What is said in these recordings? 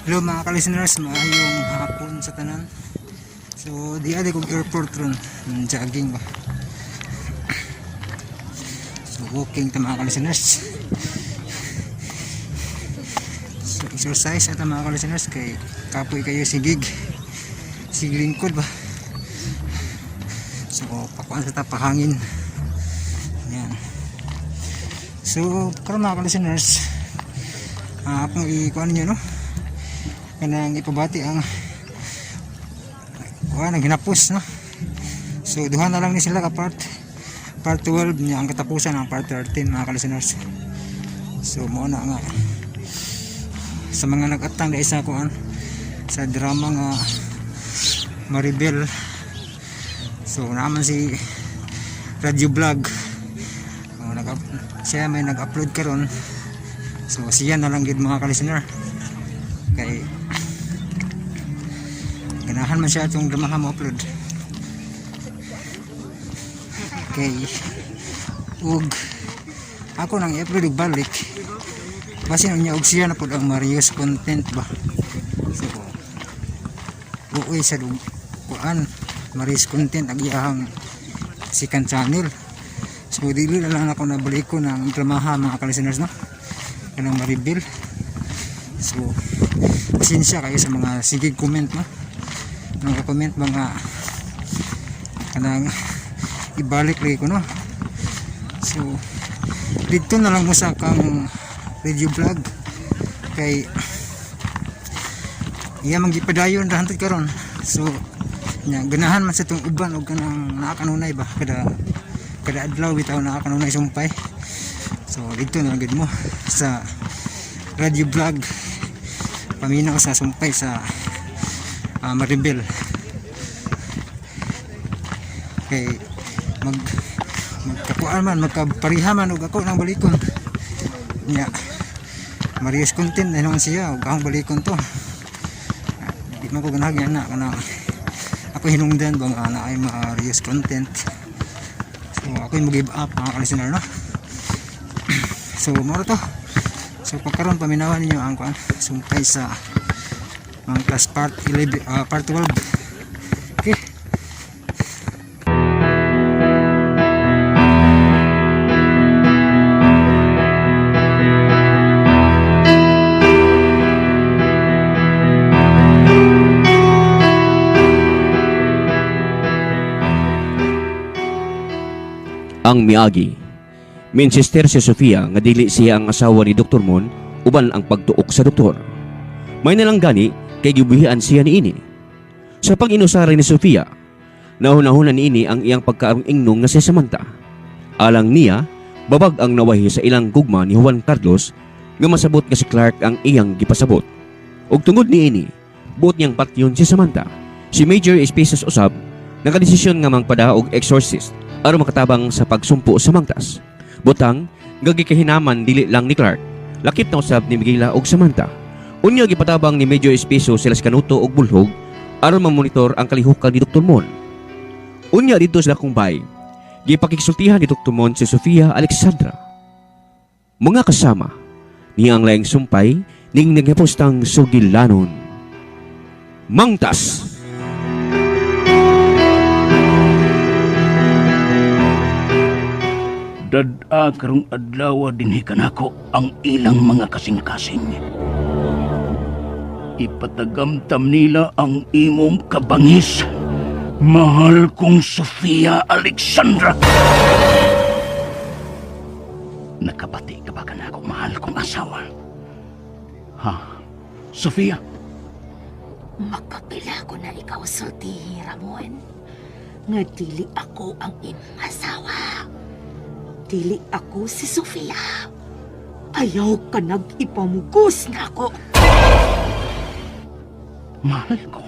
Hello mga ka-listeners, maayong hapon sa tanan. So, di adi kog airport ron, jogging ba. So, walking ta mga ka-listeners. So, exercise ata mga ka-listeners kay kapoy kayo si gig. Sig lingkod ba. So, pakuan sa ta pahangin. Yan. So, karon mga ka-listeners, akong ikuan niyo no, kanang ipabati ang kuan ang hinapos no. So duha na lang ni sila ka part, part 12 niya ang katapusan ang part 13 mga ka-listeners. So mo na nga sa mga nag-atang sa kuan sa drama nga Maribel. So naman si Radio Vlog, oh, nag siya may nag-upload karon. So siya na lang gid mga ka-listener kay ganahan man siya itong dramaha mo upload. Kay ug ako nang i-upload og balik, basin unya og siya na pud ang Marius content ba. So uoy sa dug kuan Marius content ang iyahang second channel. So dili na lang ako nabalik ko ng dramaha mga ka-listeners no, kanang Maribel. So pasensya kayo sa mga sige comment no, mga comment mga kanang ibalik lagi ko no. So dito na lang mo sa kang radio vlog kay iya man gipadayon ra hantod karon. So nya ganahan man sa itong uban og kanang naa kanunay ba, kada kada adlaw bitaw naa kanunay sumpay. So dito na lang gid mo sa radio vlog paminaw sa sumpay sa Maribel kay magkakuan man, magkapariha man og ako nang balikon niya. Marius content na naman siya ug akong balikon to. Di man ko ganahan na kanang ako hinungdan ba nga na ay Marius content. So ako yung mag-give up mga ka-listener no. So mao to. So pagkaron paminawan ninyo ang kuan sumpay sa mga class part 11, part 12. Okay. Ang miagi. Minsister si Sofia nga dili siya ang asawa ni Dr. Mon uban ang pagtuok sa doktor. May nalang gani kay gibuhian siya niini. Sa pag-inusara ni Sofia, nahunahuna niini ang iyang pagkaarong ingnong nga si Samantha. Alang niya, babag ang nawahi sa ilang gugma ni Juan Carlos nga masabot nga si Clark ang iyang gipasabot. Ug tungod niini, buot niyang patyon si Samantha. Si Major Espesos usab nakadesisyon nga mangpada og exorcist aron makatabang sa pagsumpo sa mangtas. Butang nga gikahinaman dili lang ni Clark, lakip na usab ni Miguela og Samantha. Unya gipatabang ni Major Espeso sila sa Kanuto og Bulhog aron mamonitor ang kalihukan ni Dr. Mon. Unya didto sa dakong bay, gipakigsultihan ni Dr. Mon si Sofia Alexandra. Mga kasama, niya ang laing sumpay ning nagyapostang sugilanon. Mangtas! Dad-a karong adlaw dinhi kanako ang ilang mga kasing-kasing. Ipatagamtam nila ang imong kabangis. Mahal kong Sofia Alexandra. Nakabati ka ba kanako, mahal kong asawa? Ha? Sofia? Makapila ko na ikaw sultihi, Ramon. Nga dili ako ang imong asawa. Dili ako si Sofia. Ayaw ka nag-ipamugos na ako. Mahal ko.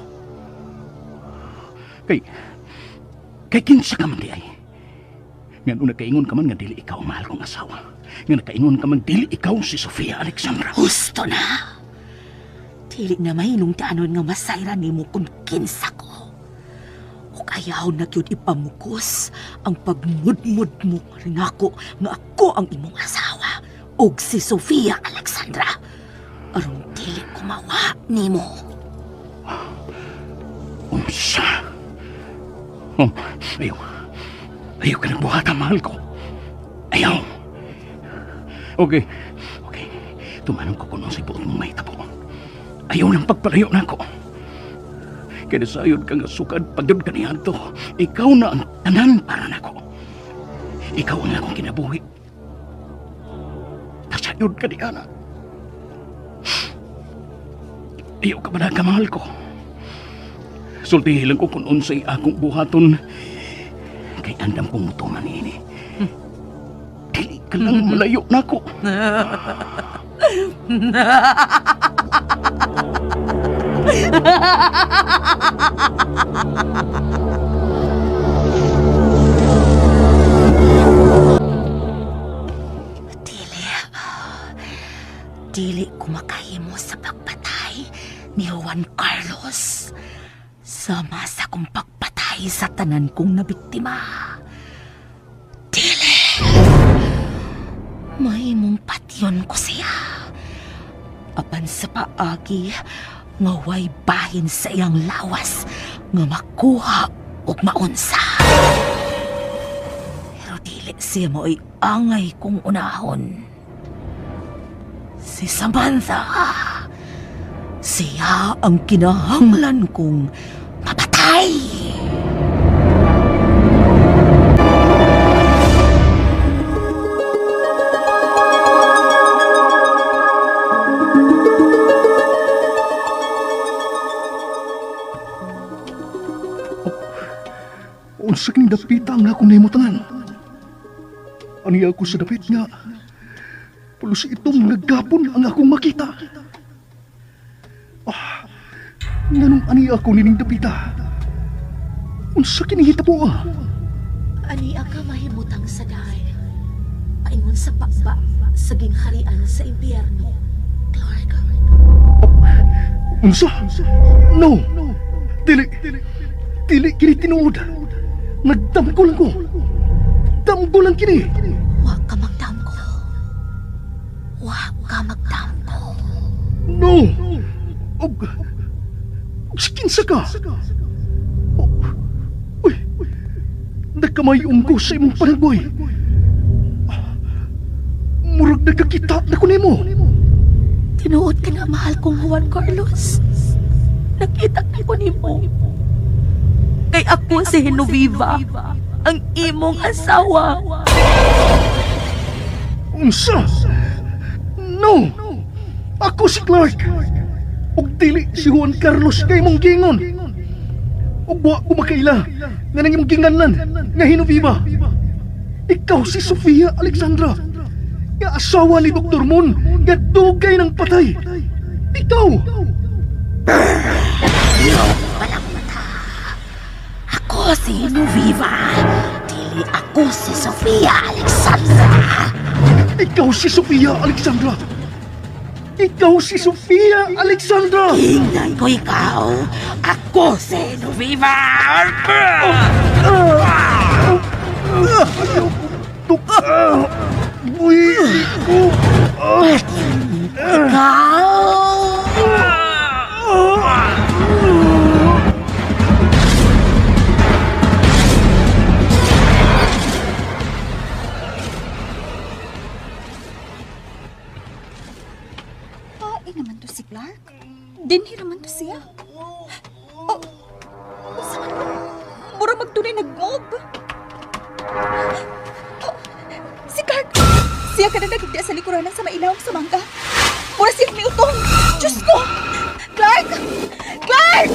Kay kinsa ka man di ay. Nga nung nakaingon ka man nga dili ikaw ang mahal kong asawa. Nga nakaingon ka man dili ikaw si Sofia Alexandra. Husto na. Dili na mahinungdanon nga masayra nimo kung kinsa ko. Ug ayaw na gyud ipamugos ang pagmudmud mo rinako nga ako ang imong asawa ug si Sofia Alexandra. Aron dili ko mawa. nimo. Unsa? Oh, ayaw. Ayaw ka nagbuhata, mahal ko. Ayaw. Okay. Okay. Tumanong ko kung sa buot mong mahitabo. Ayaw ng pagpalayo na ako. Kaya sayod ka nga sukad pagod ka niya to. Ikaw na ang tanan para nako. Ikaw ang akong kinabuhi. Nasayod ka ni Ana. Ayaw ka ba na kamahal ko? Sultihi lang ko kung unsay akong buhaton. Kay andam kong mutuman niini. Dili ka lang malayo na ako. Dili. Dili ko makahimo sa pagpatay ni Juan Carlos. Sama sa kong pagpatay sa tanan kong nabiktima. Dili. Mahimong patyon ko siya. Apan sa paagi, nga way bahin sa iyang lawas nga makuha ug maunsa. Pero dili siya mo'y angay kong unahon. Si Samantha. Siya ang kinahanglan kong mapatay. Unsa kining dapita ang akong nahimutangan? Aniya ako sa dapit nga. Pulos itong nagapon ang akong makita. Ah, nganong aniya ako nining dapita? Unsa kini hitabo ah? Ani ka mahimutang sa dahay. Paingon sa pakba sa gingharian sa impyerno. Clark, Unsa? No. Dili. Dili kini tinuod. Nagdamgo lang ko. Damgo lang kini. wa ka magdamgo. Wa ka magdamgo. No. Og og kinsa ka? Oh, uy. Nagkamayong ko sa imong panagboy. Murag nagkakita na ko nimo. Tinuod ka na mahal kong Juan Carlos. Nakita na ko nimo. Kay ako si Genoveva, ang imong asawa. Unsa? No. Ako si Clark. Og dili si Juan Carlos kay imong gingon. Og wa ko makaila nga nang imong ginganlan nga Genoveva. Ikaw si Sofia Alexandra. Nga asawa ni Dr. Moon nga dugay ng patay. Ikaw! Walang mata. Ako si Genoveva. Dili ako si Sofia Alexandra. Ikaw si Sofia Alexandra! Ikaw si Sofia Alexandra! Tingnan ko ikaw. Ako si Genoveva. Uy! Ikaw. Pae naman to si Clark. Dinhi naman to siya. Oh, unsa man ko? Mura magtunay nagmob. Oh, si Clark! Siya ka na nagigda sa likuranan sa mailawang sa mangga. Mura siya miutong! Diyos ko! Clark! Clark!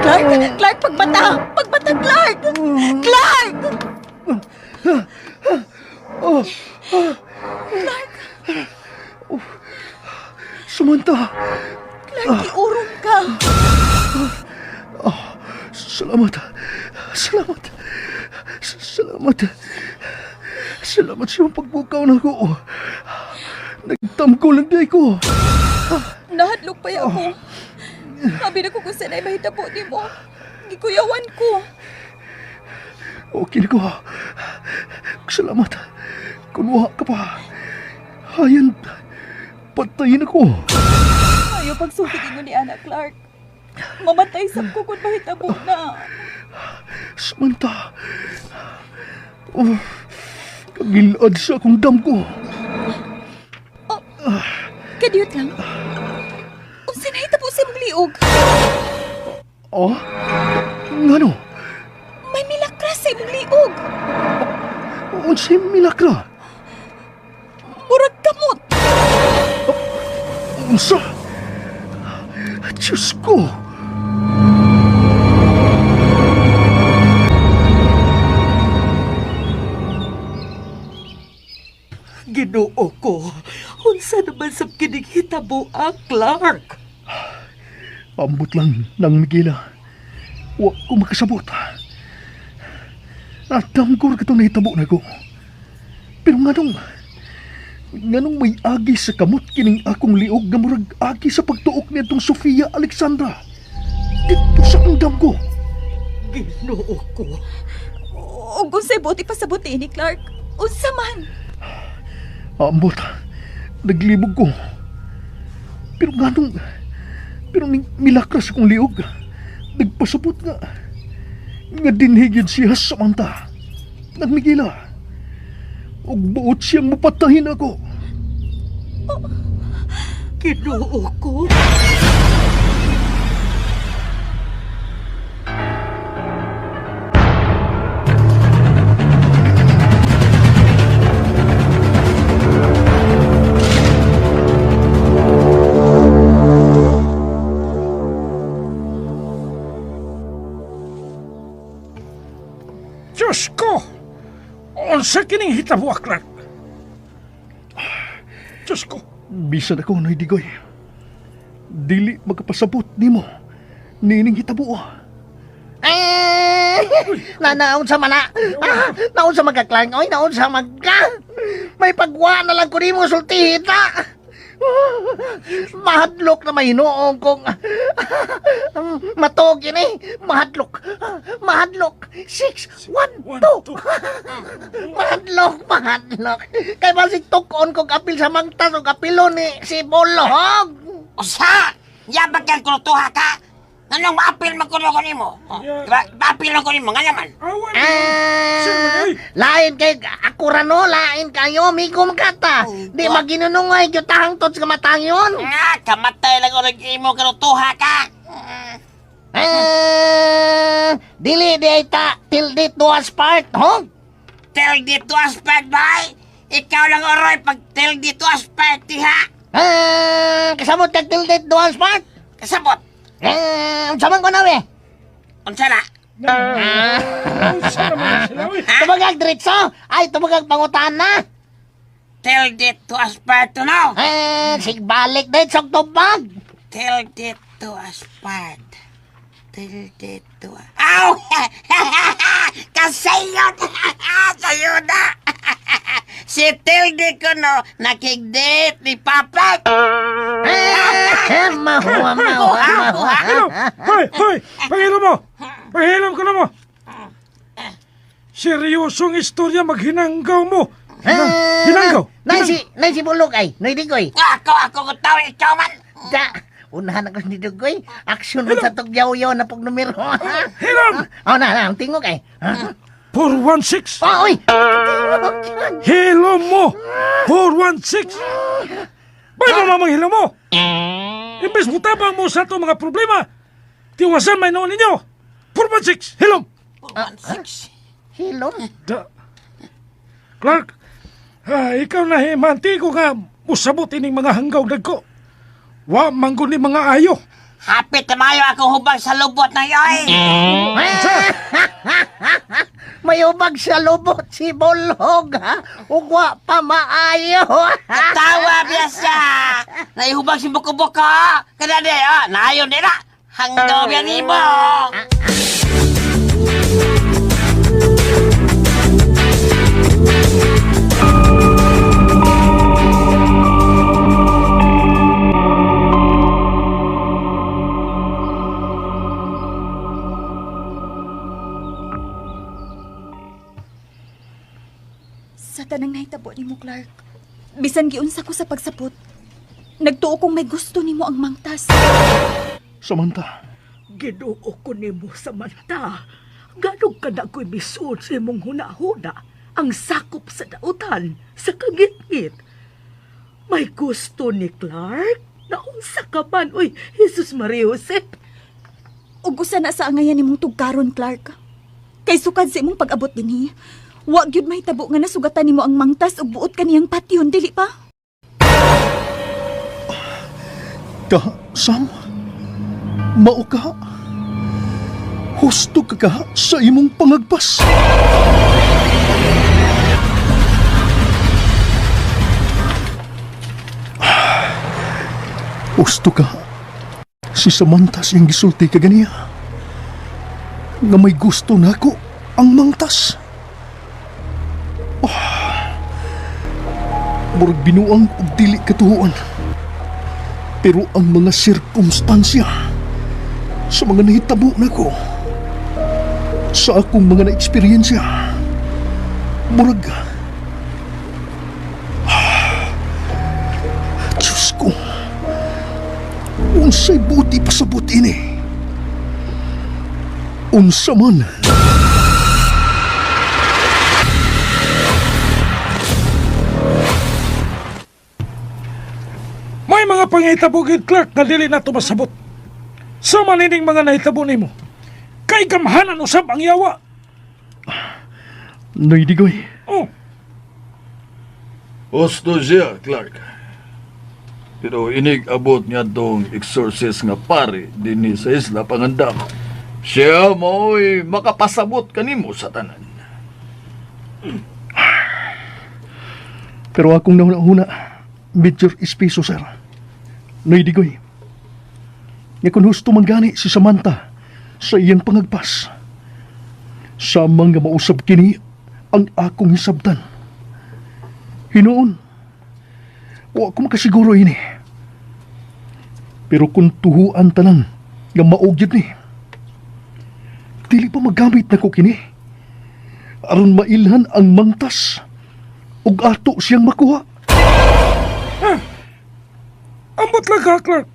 Clark! Clark, pagbata! Pagbata, Clark! Clark! Sumanta! Clark, iurong ka! Salamat! Salamat! Salamat! Salamat sa iyong pagbukaw na ko. Nagtamko lang di ko. Nahadlok pa ya ako. Abi na ko kung sanay mahitabo nimo. Gikuyawan ko. Okay na ko. Salamat. Kung wa ka pa, hayan, patayin ako. Ayaw pagsulti mo ni Ana Clark. Mamatay sab ko kung mahitabo na. Samantha. Oh, kagilad sa akong damgo. Kadiyot lang. Unsa nahitabo sa imong liog? Oh? Ngano? May milakra sa imong liog. Unsay milakra? Murag kamot. Unsa? Diyos ko! Ginoo ko, unsa naman sa kining hitabo ah, Clark? Ambot lang ng Miguela. Wa ko makasabot. Nadamgor ka itong nahitabo na ko. Pero nganong may agi sa kamot kining akong liog nga murag agi sa pagtuok niadtong Sofia Alexandra. Dito sa akong damgo. Ginoo ko. Ug unsay buti pasabot ni Clark? Unsa man? Ambot, naglibog ko. Pero pero ning milakras akong liog. Nagpasabot nga. Nga dinhigid siya sa manta. Nagmigila. Ug buot siyang mapatahin ako. Ginoo ko. Diyos ko! Unsa kining hitabo, Clark? Diyos ko! Bisan ako, Noy Digoy. Dili magkapasabot nimo. Nining hitabo. Eh, na naon sa mana. Ah, naon sa magka-Clark. Oy, naon sa magka. May pagwa na lang ko nimo sultihin na. Mahadlok na may hinuong kong matog ini. Mahadlok. Mahadlok. 6, 1, One, 2. two. Mahadlok, mahadlok. Kay basig tukon kog apil sa mangtas og apilon ni si Bolog. Usa! Yabag yan kuno tuha ka! Anong maapil man kuno ko nimo? Oh, Yeah. Diba? Maapil man ko nimo, nga naman. Awan! Ah, Sir, ay! lain kay ako ra no, lain kayo, migo kata. Di maginunungay gyud tahang tots kamatang yun. Nga, kamatay lang ulag imo kuno tuha ka. Ah, dili di ay ta till date to us part, ho? Tell di to us part, bay! Ikaw lang oroy pag tell di to us part, diha! Ah, kasabot kag till date to us part. Kasabot! Ah, unsa man ko na we? Unsa na? Unsa naman sila, uy? Tumagag diretso. Ay, tumagag pangutan na. Tell di to us part to no? Ah, sigbalik din sa tubag. Tell di to us part. Tell di to us... Aw! Kasayon! Sayo na! Si Tilde ko no, nakig-date ni Papa. Ah, mahuwa, mahuwa, mahuwa. Hilom! Hoy! Hoy! Pahilom mo! Pahilom ko na mo! Seryosong istorya maghinanggaw mo! Ah, Hinanggaw! Nay si, nay si Bulog ay, nay Digoy. Ako, ako ko tao, ikaw man. Da, unahan ako ni Dugoy. Aksyon mo sa tugyaw-yaw na pag numero. Hilom! Oh, na, na, ang tingog ay. 416! Oh, uy! Hilom mo! 416! Bay mo mamang hilom mo! Imbes mutabang mo sa itong mga problema, tiwasan may noon ninyo! 416! Hilom! Hilom. Da. Clark, ikaw na himanti ko nga musabot ining mga hanggaw dagko. Wa manggo ni mga ayo. Hapit na mayo ako hubag sa lubot na yoy. May ubag sa lubot si Bulog, ha? Ugwa pa maayo. Katawa biyasa. Naihubag si buko-buko. Kada di, oh, naayon nila. Hanggaw biya nimo. Clark. Bisan giunsa ko sa pagsapot, nagtuo kong may gusto nimo ang mangtas. Samantha, Ginoo ko nimo, Samantha. Ganog ka na ko'y misuod sa imong hunahuna ang sakop sa dautan, sa kangitngit. May gusto ni Clark? Naunsa ka man, uy, Jesus Maria Josep. Ug usa na sa angayan nimong tugkaron, Clark. Kay sukad sa imong pag-abot dinhi, wa gyud mahitabo nga nasugatan nimo ang mangtas ug buot kaniyang patyon, dili pa? Ka, Sam? Mao ka? Husto ka ka sa imong pangagpas. Husto ka. Si Samantha siyang gisulti ka ganiya. Nga may gusto nako ang mangtas. Oh, murag binuang og dili katuhuan. Pero ang mga sirkumstansya sa mga nahitabo nako, sa akong mga na-eksperyensya, murag, Diyos ko, unsay buti pasabot ini? Unsa man? May mga pangahitabo gid, Clark, na dili na tumasabot. Sa manining mga nahitabo nimo, kay gamhanan usab ang yawa. Naidigoy. Oh, Husto siya, Clark. Pero inig abot niya tong exorcist nga pare dinhi sa isla pangandam. Siya mo'y makapasabot kanimo sa tanan. Pero akong nahuna-huna, medyo espeso, sir. Naidigoy. Nga kung husto man gani si Samantha sa iyang pangagpas. Samang nga mausab kini ang akong hisabtan. Hinuon, wa ko makasiguro ini. Pero kung tuhuan tanan nga mao gyud ni, dili pa magamit nako kini. Aron mailhan ang mangtas ug ato siyang makuha. Ambot lang ka, Clark.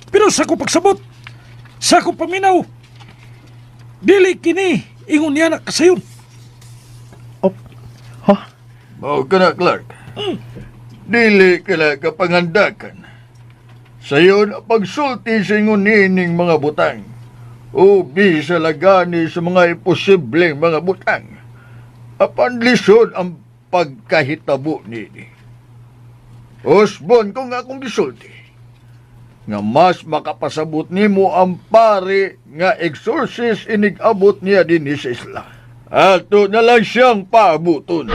Pero sa ko pagsabot, sa ko paminaw, dili kini ingon niya na kasayon. Oh, ha? Mao ka na, Clark. Dili ka na kapangandakan. Sayon ang pagsulti sa ingon niining mga butang. O bisa lagani sa mga imposibleng mga butang. Apan lisod ang pagkahitabo niini. Usbon ko nga akong gisulti. Nga mas makapasabot nimo ang pare nga exorcist inig-abot niya dinhi sa isla. Ato na lang siyang paabuton.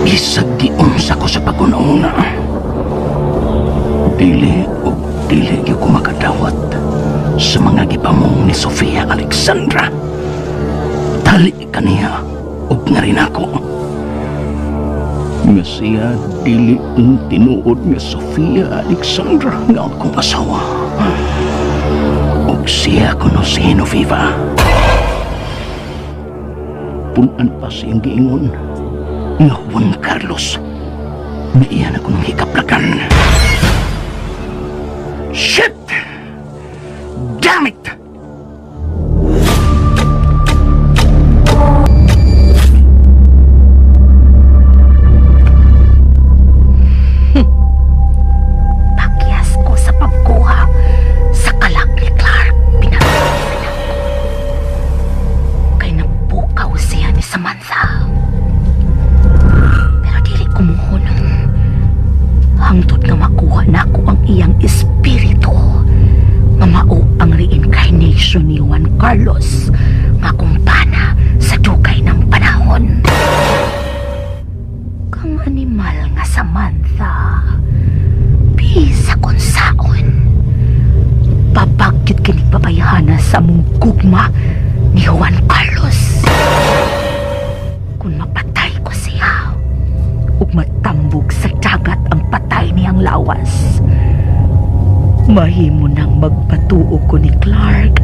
Bisag giunsa ko sa pag-una. Dili o dili gyud ko makadawat sa mga gipamong ni Sofia Alexandra. Tali kaniya ug nga rin ako. Nga siya dili ang tinuod nga Sofia Alexandra nga akong asawa. Ug siya kuno si Genoveva. Punan pa siyang giingon nga Juan Carlos na iyan akong hikaplakan. Shit! Damn it! Pakyas ko sa pagkuha sa kalak ni Clark. Pinatay ko. Kay napukaw siya ni Samantha. Pero dili ko muhunong. Hangtod nga makuha nako ang iyang espiritu. Nga mao ang reincarnation ni Juan Carlos nga kumpana sa dugay ng panahon. Kang animal nga Samantha. Bisa kung saon. Pabagyot kinig babayhana sa mong gugma ni Juan Carlos. Kung mapatay ko siya, ug matambog sa dagat ang lawas. Mahimo nang magpatuo ko ni Clark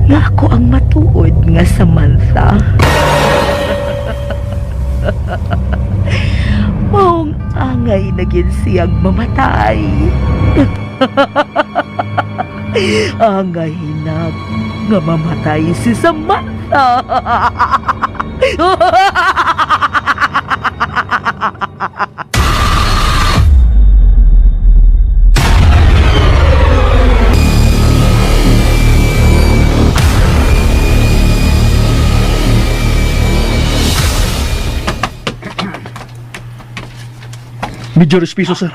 nga ako ang matuod nga Samantha. Maong angay na gid siyang mamatay. Angay na nga mamatay si Samantha. Medyo respiso, sir.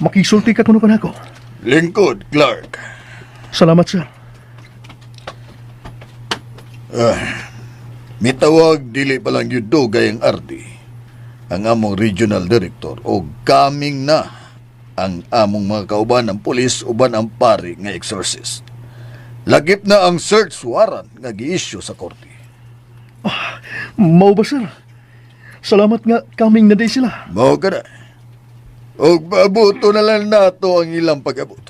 Makisulti ka kuno kanako. Lingkod, Clark. Salamat, sir. Mitawag dili pa lang yun dugay ang RD, ang among regional director o kaming na ang among mga kauban ng pulis uban ang pari nga exorcist. Lagip na ang search warrant nga gi-issue sa korte. Mao ba, sir? Salamat nga kaming na day sila. Mao ka na. Og maabuto na lang nato ang ilang pag-abot.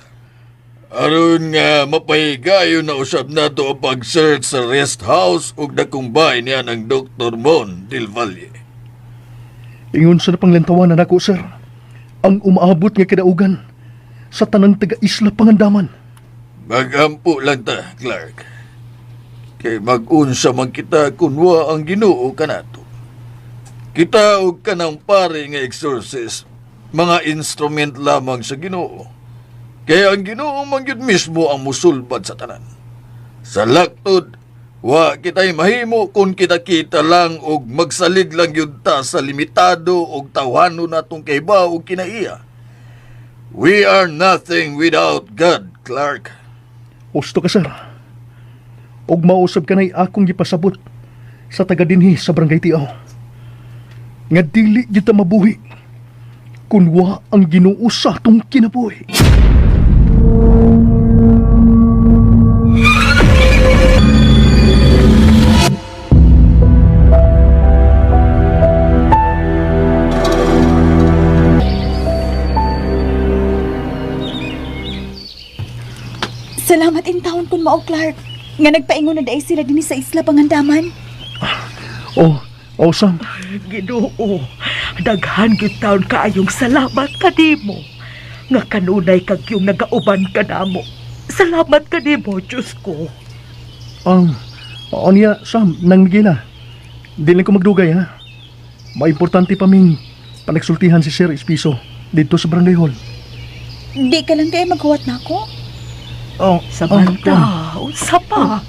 Aron nga mapahigayon na usab nato ang pag-search sa rest house ug nakumbay niya ng Dr. Mon Del Valle. Ingon sa napanglantawan na nako, sir. Ang umaabot nga kadaugan sa tanang taga-isla pangandaman. Magampo lang ta, Clark. Kay mag-unsa man kita kun wa ang Ginoo kanato. Kita og kanang pare nga exorcist, mga instrument lamang sa Ginoo. Kaya ang Ginoo man gyud mismo ang musulbad sa tanan. Sa laktod, wa kita'y mahimo kung kita-kita lang og magsalig lang gyud ta sa limitado og tawhano natong kaiba og kinaiya. We are nothing without God, Clark. Usto ka, sir. Og mausab ka na'y akong gipasabot sa taga dinhi sa Barangay Tiaw. Nga dili gyud ta mabuhi kun wa ang Ginoo sa atong kinabuhi. Salamat in town kun mao, Clark. Nga nagpaingon na dai sila dinhi sa isla pangandaman. Oh, oh Sam, Ginoo, daghan gyud taon kaayong salamat kanimo. Nga kanunay kag yung nagauban kanamo. Salamat kanimo, Diyos ko. ang oh, niya, Sam, nang Miguela. Di lang ko magdugay, ha? Maimportante pa ming panagsultihan si Sir Espiso dito sa Barangay Hall. Di ka lang kay maghuwat nako. Oh, Samantha, unsa pa?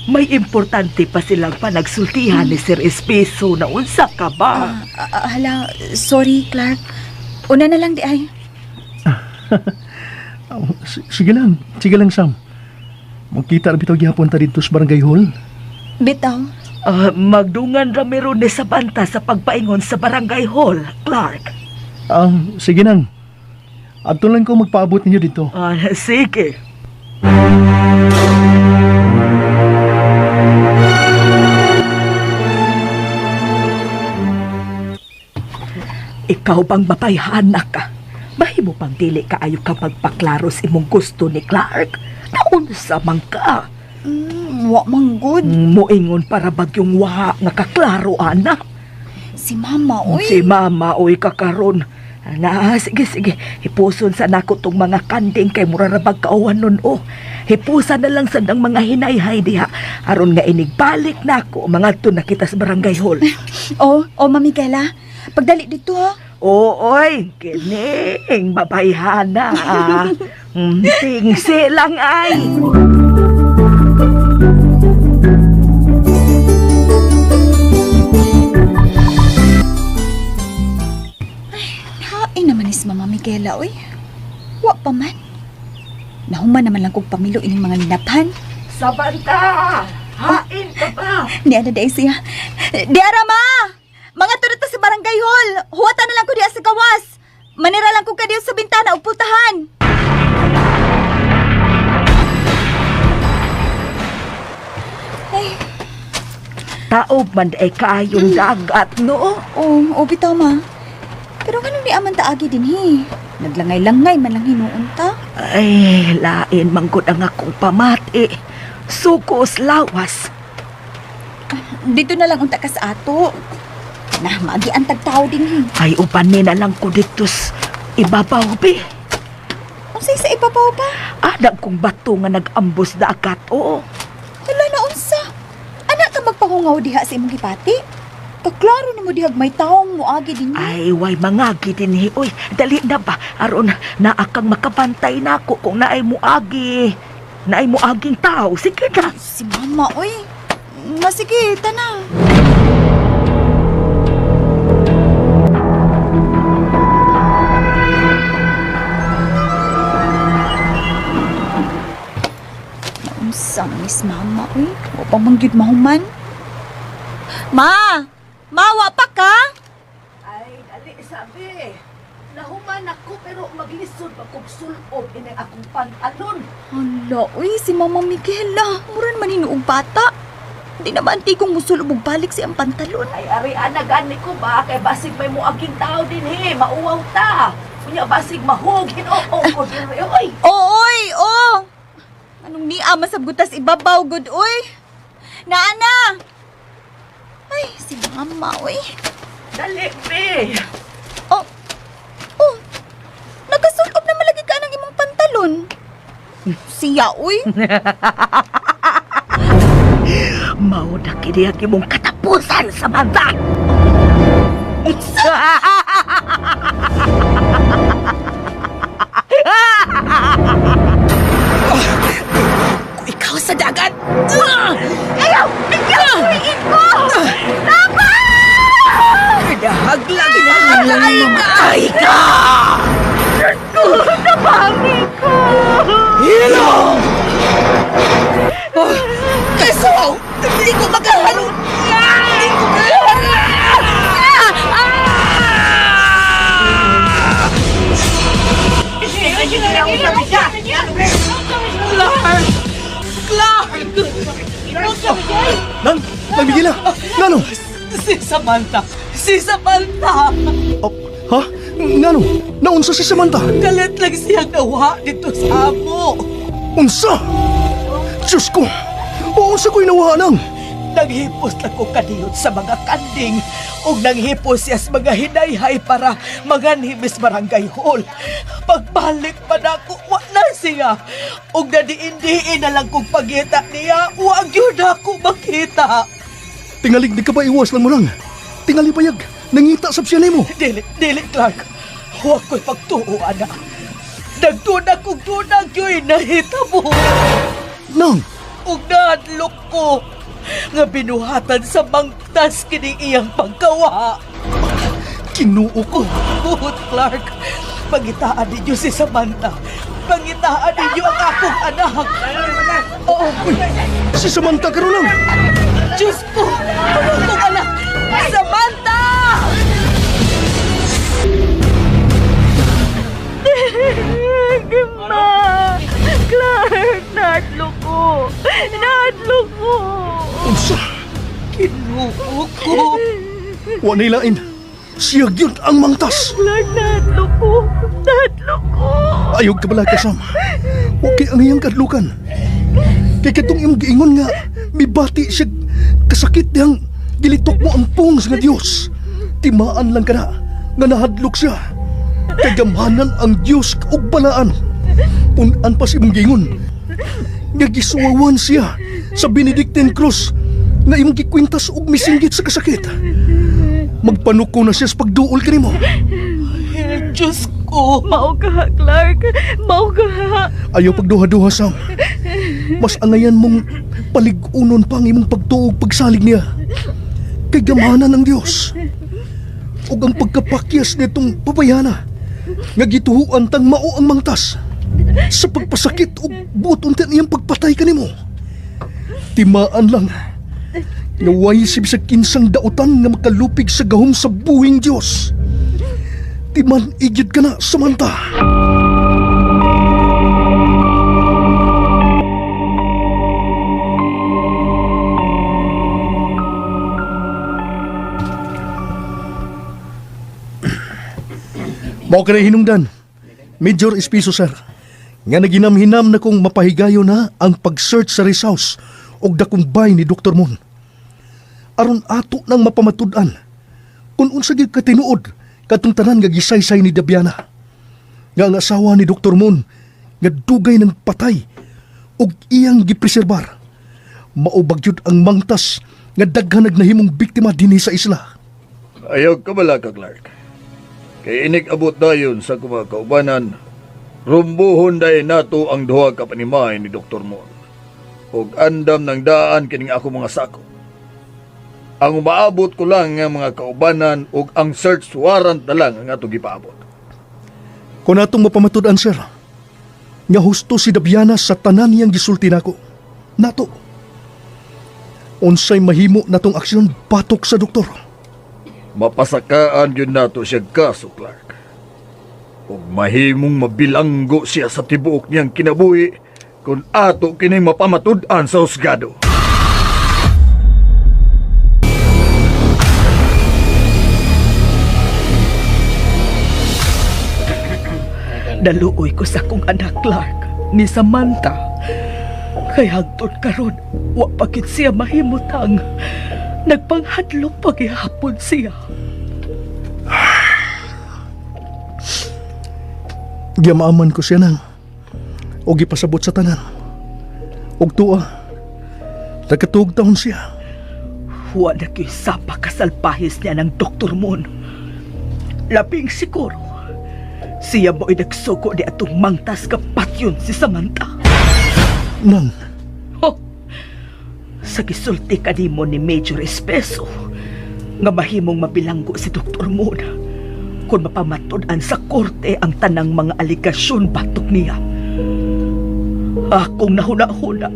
May importante pa silang panagsultihan ni Sir Espeso na unsa ka ba? Hala, sorry Clark. Una na lang di ay. Oh, sige lang, sige lang, Sam. Magkita ra bitaw gihapon ta dito sa Barangay Hall. Bitaw. Magdungan ramiro ni Samantha sa pagpaingon sa Barangay Hall, Clark. Sige nang. Adto lang ko magpaabot ninyo dito. Sige. Ikaw bang mapayhana ka? Mahimo pang dili kaayo ka magpaklaro sa imong gusto ni Clark. Naunsa man ka. Wa man good. Moingon para bagyong wa nga kaklaro ana. Si mama, uy. Si mama oy kakaron. Na, sige sige. Hipuson sa nako tong mga kanding kay mura ra bag kauwan nun oh. Hipusan na lang sa nang mga hinayhay diha. Aron nga inigbalik nako mga na kita sa barangay hall. Oh, oh, Mami Kela. Pagdali dito ha. Ooy, kining babayhana. Tingsi lang ay. Hain naman ni si Mama Miguela, uy. Wa pa man. Nahuman naman lang kog pamilo ining mga linaphan. Sabanta! Hain ka ba? Ni ana day siya. Di ara ma! Mga tunod ta sa barangay hall. Huwatan na lang ko diya sa gawas. Manira lang ko kadiyo sa bintana ug pultahan. Ay, Taob man ay kaayong dagat, no? oh, oh, bitaw ma. Pero ganun di aman taagi din he. Naglangay-langay man lang hinuon ta. Ay, lain manggod ang akong pamati. Sukos lawas. Dito na lang unta ka sa ato. Na, maagi ang tagtao din hi. Ay, upanin na lang ko dito sa ibabaw, be. Unsay sa ibabaw ba? Adag kong bato nga nag-ambos dagat, oo. Hala na unsa. Anak ka magpahungaw diha sa imong gipati? Kaklaro nimo dihag may taong moagi dinhi. Ay, way mangagi din hi. Uy, dali na ba? Aron, naa kang makabantay nako kung naay muagi. Naay muaging tao. Sige na. Si mama, oy. Na sige, tana. Naunsa man ni si mama, oy. Wa pa man gyud mahuman. Ma! Ma, wa pa ka? Ay, dali, sabi. Nahuman ako pero maglisod pa kog sulob ini akong pantalon. Hala, oy, si Mama Miguel ah. Mura naman hinuog bata. Hindi naman kong musulob og balik si ang pantalon. Ay, ari ana gani ko ba kay basig may muaging tao din he, mauwaw ta. Unya basig mahug hinoo ko diri oy. Oo, oy, oh! Anong niya masabgutas ibabaw, good, oy? Naana! Ay, si Mama, oy. Dali, be. Oh, oh, nagkasulob na malagi ka ng imong pantalon. Siya, oy. Mao na kini ang imong katapusan, Samantha. Kung ikaw sa dagat. Ayaw! Ayaw! Kuriin ko! Tama! Kinahaglag na mamatay ka! Nabangi ko! Hilo! Kaso, hindi ko makahalon! Hindi ko makahalon! Clark! Clark! Nang, Nang Miguela! Ngano? Si Samantha! Si Samantha! Oh, ha? Ngano? Naunsa si Samantha? Galit lang siyang nawa dito sa amo! Unsa? Diyos ko! Unsa ko'y nawa nang? Naghipos lang ko kaniyot sa mga kanding ug nanghipos siya sa mga hinayhay para maganhimis barangay hall. Pagbalik pa nako, wa na siya. Ug nadiin-diin na lang kong pagita niya, wa gyud ako makita. Tingalig di ka ba iwas lang mo lang? Tingali bayag, nangita sab siya nimo. Dili, dili, Clark. Huwag ko'y pagtuo, ana. Nagdunag kong dunag yo'y nahitabo. Nang, Ug nahadlok ko nga binuhatan sa mangtas kining iyang pagkawa. Kinuo ko. Buhot, Clark. Pangitaan ninyo si Samantha. Pangitaan ninyo ang akong anak. Oo, Si Samantha karon lang. Diyos ko! Ang akong anak! Samantha! Ma! Clark, naadlok ko! Naadlok ko! Unsa? Kinuo ko! Wa nay lain. Siya gyud ang mangtas. Clark, naadlok ko! Naadlok ko! Ayog ka bala kasam. Okay ang iyang kadlukan. Kay katong imong giingon nga mibati siya kasakit dihang gilitok mo ang pungs nga Dios. Timaan lang kana nga nahadlok siya. Kay gamhanan ang Dios ug balaan. Punan pa sa imong giingon nga gisuwawan siya sa Benedictine Cross nga imong gikwintas og misinggit sa kasakit. Magpanuko na siya sa pagduol kanimo. Diyos ko! Mao ka, Clark! Mao ka! Ayaw pagduha-duha, Sam. Mas angayan mong paligunon pa ang imong pagtuog pagsalig niya. Kay gamhanan ng Dios. Ug ang pagkapakyas nitong pabayana nga gituhuan tang mao ang mangtas sa pagpasakit ug buot unta niyang pagpatay kanimo. Timaan lang nga way si bisag kinsang dautan nga makalupig sa gahom sa buhing Dios. Timan igid ka na, Samantha. Mao ka na hinungdan. Major Espiso, sir. Nga naginamhinam na kong mapahigayo na ang pag-search sa rest house og dakong bay ni Dr. Moon. Aron ato nang mapamatud-an kung unsa gyud katinuod kadtong tanan nga gisaysay ni Dabiana. Nga ang asawa ni Dr. Moon nga dugay ng patay ug iyang gipreserbar. Mao ba gyud ang mangtas nga daghan nag nahimong biktima dinhi sa isla. Ayaw ka bala ka, Clark. Kay inig abot dayon sa mga kaubanan, rumbuhon dayon nato ang duha ka panimay ni Dr. Moon. Og andam ng daan kining ako mga sako. Ang umaabot ko lang nga mga kaubanan ug ang search warrant na lang ang ato gipaabot. Kung atong mapamatud-an, sir, nga husto si Dabiana sa tanan niyang gisulti nako. Nato. Unsay mahimo natong aksyon batok sa doktor. Mapasakaan yun nato siya kaso, Clark. Ug mahimong mabilanggo siya sa tibuok niyang kinabuhi kung ato kining mapamatud-an sa husgado. Naluoy ko sa akong anak Clark ni Samantha. Kay hangtod karon, wa pa gyud siya mahimutang. Nagpanghadlok paghihapon siya. Giyamaaman ko siya nang o gipasabot sa tanan. Og tuwa, nagkatuog taon siya. Wa na gyud sa pakasalpahis niya ng Dr. Moon. Labing siguro, siya mo'y nagsugo ni atong mangtas kapatyon si Samantha. Nang, Ho! Sa gisulti kanimo ni Major Espeso nga mahimong mabilanggo si Dr. Moon kung mapamatud-an sa korte ang tanang mga aligasyon batok niya. Akong nahuna-huna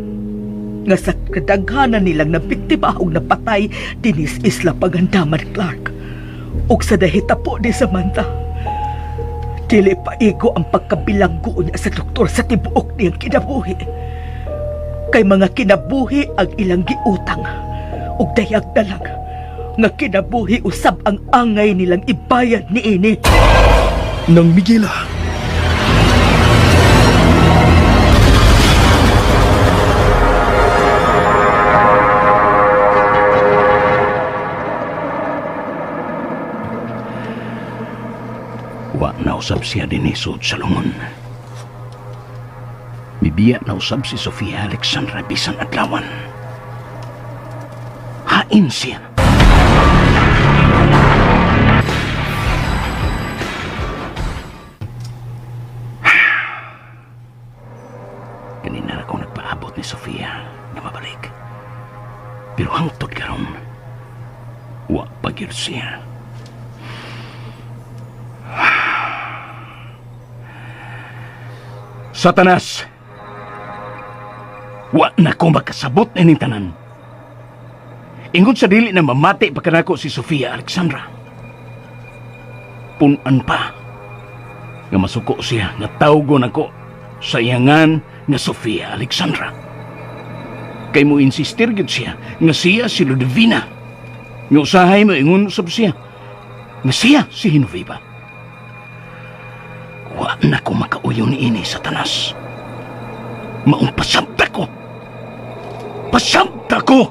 nga sa kadaghanan nilang nabiktima og napatay dinis Isla Pagandaman, Clark, ug sa dahitapo ni Samantha. Dili pa igo ang pagkabilanggo niya sa doktor sa tibuok niyang kinabuhi. Kay mga kinabuhi ang ilang giutang ug dayag na lang nga kinabuhi usab ang angay nilang ibayad niini. Nang Miguela. Wa na usab siya dinhi sud sa lungon. Bibiya na usab si Sofia Alexandra bisan adlawan. Hain siya. Ganina ra ko nagpaabot ni Sofia nga mabalik. Pero hangtod karon, wa pa gyud siya. Satanas! Wa na ko makasabot nining tanan. Ingon sa dili na mamati pa kanako si Sofia Alexandra. Punan pa nga masuko siya nga tawgon ako sa iyangan nga Sofia Alexandra. Kay mo insistir gyud siya nga siya si Ludovina. Nga usahay mo ingon usab siya nga siya si Genoveva. Wa na ko makauyo ni ini, Satanas. Maong pasabta ko. Pasabta ko!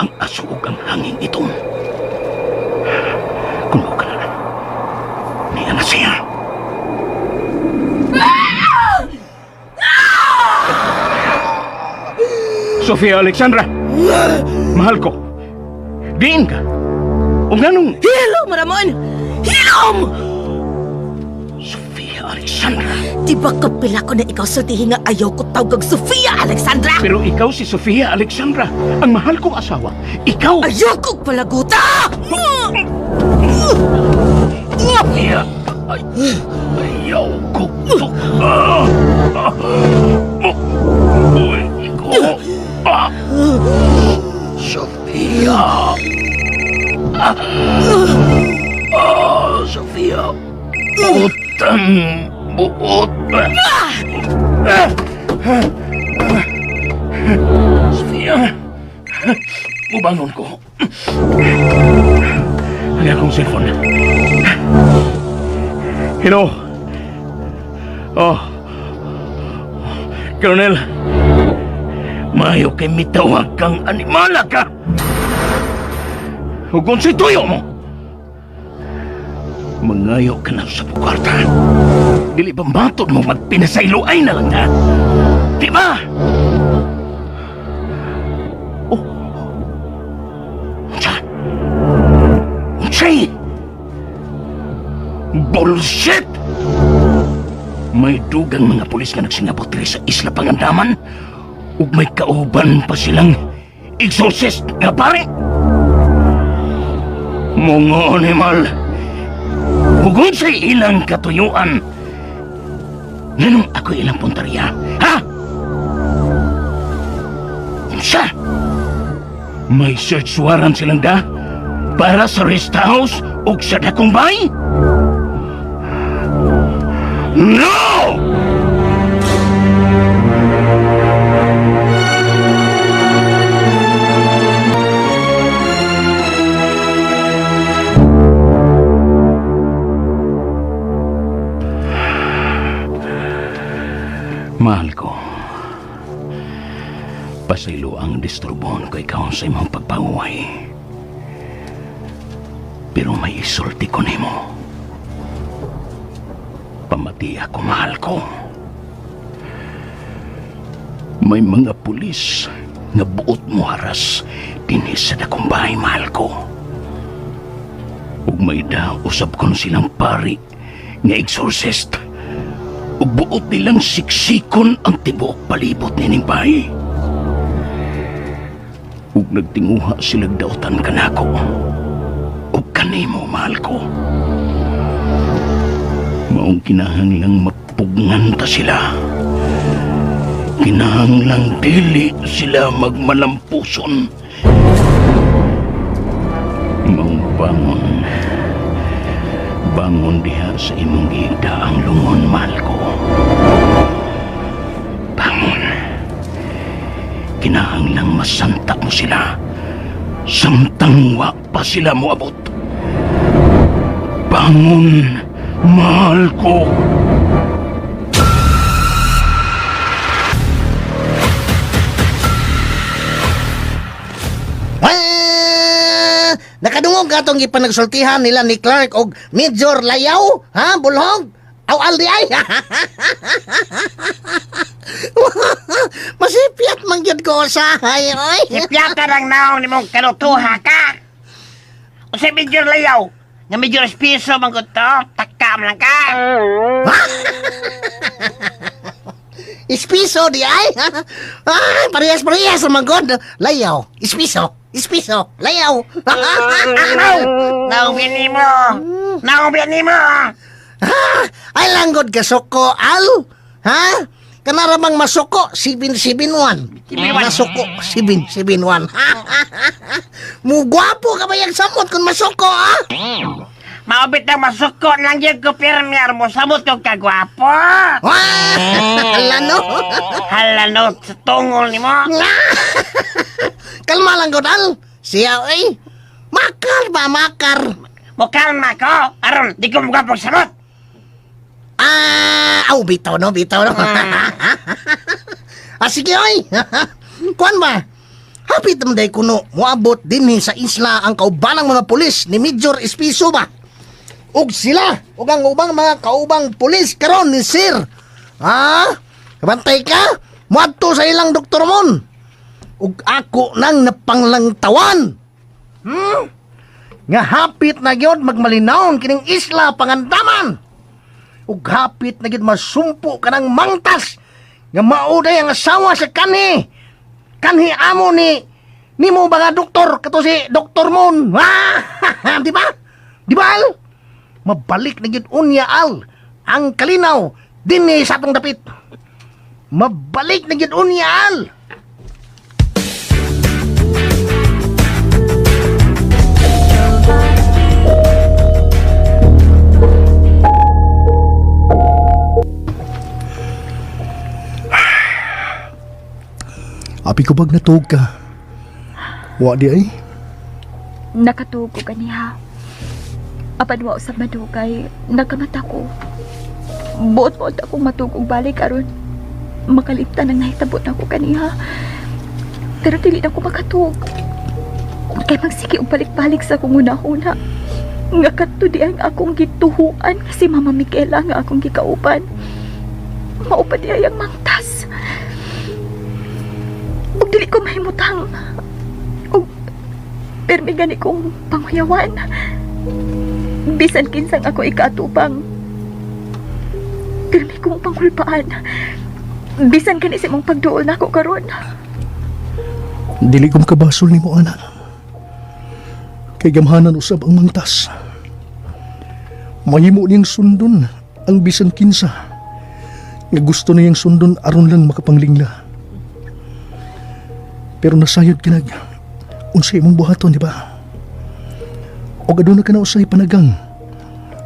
Ang aso ug ang hangin itong. Kung ka na, niya na siya. Sofia Alexandra! Mahal ko. Diin ka. O nganong... Hilom, Ramon! Hilom! Sofia Alexandra. Di ba kapila ko na ikaw sultihin nga ayaw ko tawgag Sofia Alexandra? Pero ikaw si Sofia Alexandra, ang mahal kong asawa. Ikaw! Ayaw kong palaguta! Sofia! Ay, ayaw ko. Ah! Ah! Uy, ko. Ah! Sofia! Ah! Ah, Sofia! Utang buot! Ah! Sofia! Mubangon ko. Ang akong cellphone. Hello? Oh. Colonel. Mayo kay mitawag kang animala ka. Hugon si tuyo mo. Mangayo ka na sa bukwarta. Dili ba matod mo magpinasaylo ay na lang na? Di ba? Oh. Unsa? Unsay? Bullshit! May dugang mga pulis nga nagsingabot diri sa Isla Pangandaman ug may kauban pa silang exorcist nga pare. Mga animal, hugon sa ilang katuyuan. Nganong ako ilang punteriya, ha? Unsa? May search warrant silang da para sa rest house ug sa dakong bay? No! Mahal ko. Pasaylo ang disturbon ko ikaw sa imong pagpahuway. Pero may isulti ko nimo. Pamati ako, mahal ko. May mga pulis nga buot mo haras dinhi sa dakong bahay, mahal ko. Ug may usab kon silang pari nga exorcist. Ug buot nilang siksikon ang tibuok palibot nining bahay. Ug nagtinguha silang dautan kanako. Ug kanimo, mahal ko. Maong kinahanglang mapugngan ta sila. Kinahanglang dili sila magmalampuson. Maong bangon. Bangon diha sa imong gihigda ang lungon, mahal ko. Bangon. Kinahanglang masanta mo sila. Samtang wa pa sila moabot. Bangon, mahal ko. Ah, nakadungog atong gipanagsultihan nila ni Clark og Major Layaw, ha, Bulhog? Aw aldi ay. Masipyat man gyud ko usahay oy. Sipyata lang naong nimong kalutuha ka. O sa medyo layaw, nga medyo espiso man gud to, takam lang ka. Ispiso di ay. Ay, parehas-parehas man gud. Layaw, ispiso, ispiso, layaw. Araw! Naubyan nimo! Naubyan nimo! Ha? Ay langgod ka suko, al. Ha? Kanara bang masuko 771. Masuko 771. Mugwapo ka ba yung samot kung masuko, ha? Maubit na masuko lang yun ko pirmiar mo samot ko kagwapo. Wah! Hala no. Hala no, sa tungol nimo. Kalma lang gud, al. Siya, ay. Makar ba, makar? Mukalma ko, aron di ko mugwapong samot. Ah, aw, bitaw no, bitaw no. Ah, sige, oy. Kuan ba? Hapit naman day kuno, moabot dinhi sa isla ang kaubanang mga pulis ni Major Espiso ba? Ug sila, ug ang ubang mga kaubang pulis karon ni Sir. Ha? Kabantay ka? Moadto sa ilang Doktor Mon. Ug ako nang napanglangtawan. Hmm? Nga hapit na gyud magmalinawon kining isla pangandaman. Ug hapit na gyud masumpo kanang mangtas nga mauday ang asawa sa kanhi. Kanhi amo ni nimo ba nga doktor kato si Doktor Moon. Ah, di ba? Di ba al? Mabalik na gyud unya al ang kalinaw dinhi sa atong dapit. Mabalik na gyud unya al. Api ko bag natuog ka? Wa di ay? Nakatuog ko ganiha. Apan wa usab madugay, nagkamata ko. Buot mo akong matug og balik aron makalimtan ang nahitabo nako kaniha. Pero dili na ko makatug. Kay magsige og balik-balik sa akong hunahuna. Nga kadto di ang akong gituhuan nga si Mama Michaela nga akong gikauban. Mao pa di ay ang mangtas. Ug dili ko mahimutang. Ug permi gani kong panghuyawan. Bisan kinsang ako ikaatubang. Pirmi kong panghulpaan. Bisan kani sa imong pagduol nako karon. Dili ko makabasol nimo ana. Kay gamhanan usab ang mangtas. Mahimo niyang sundon ang bisan kinsa. Nga gusto niyang sundon aron lang makapanglingla. Pero nasayod kinag unsa imong buhaton, di ba? Og aduna ka na usay panagang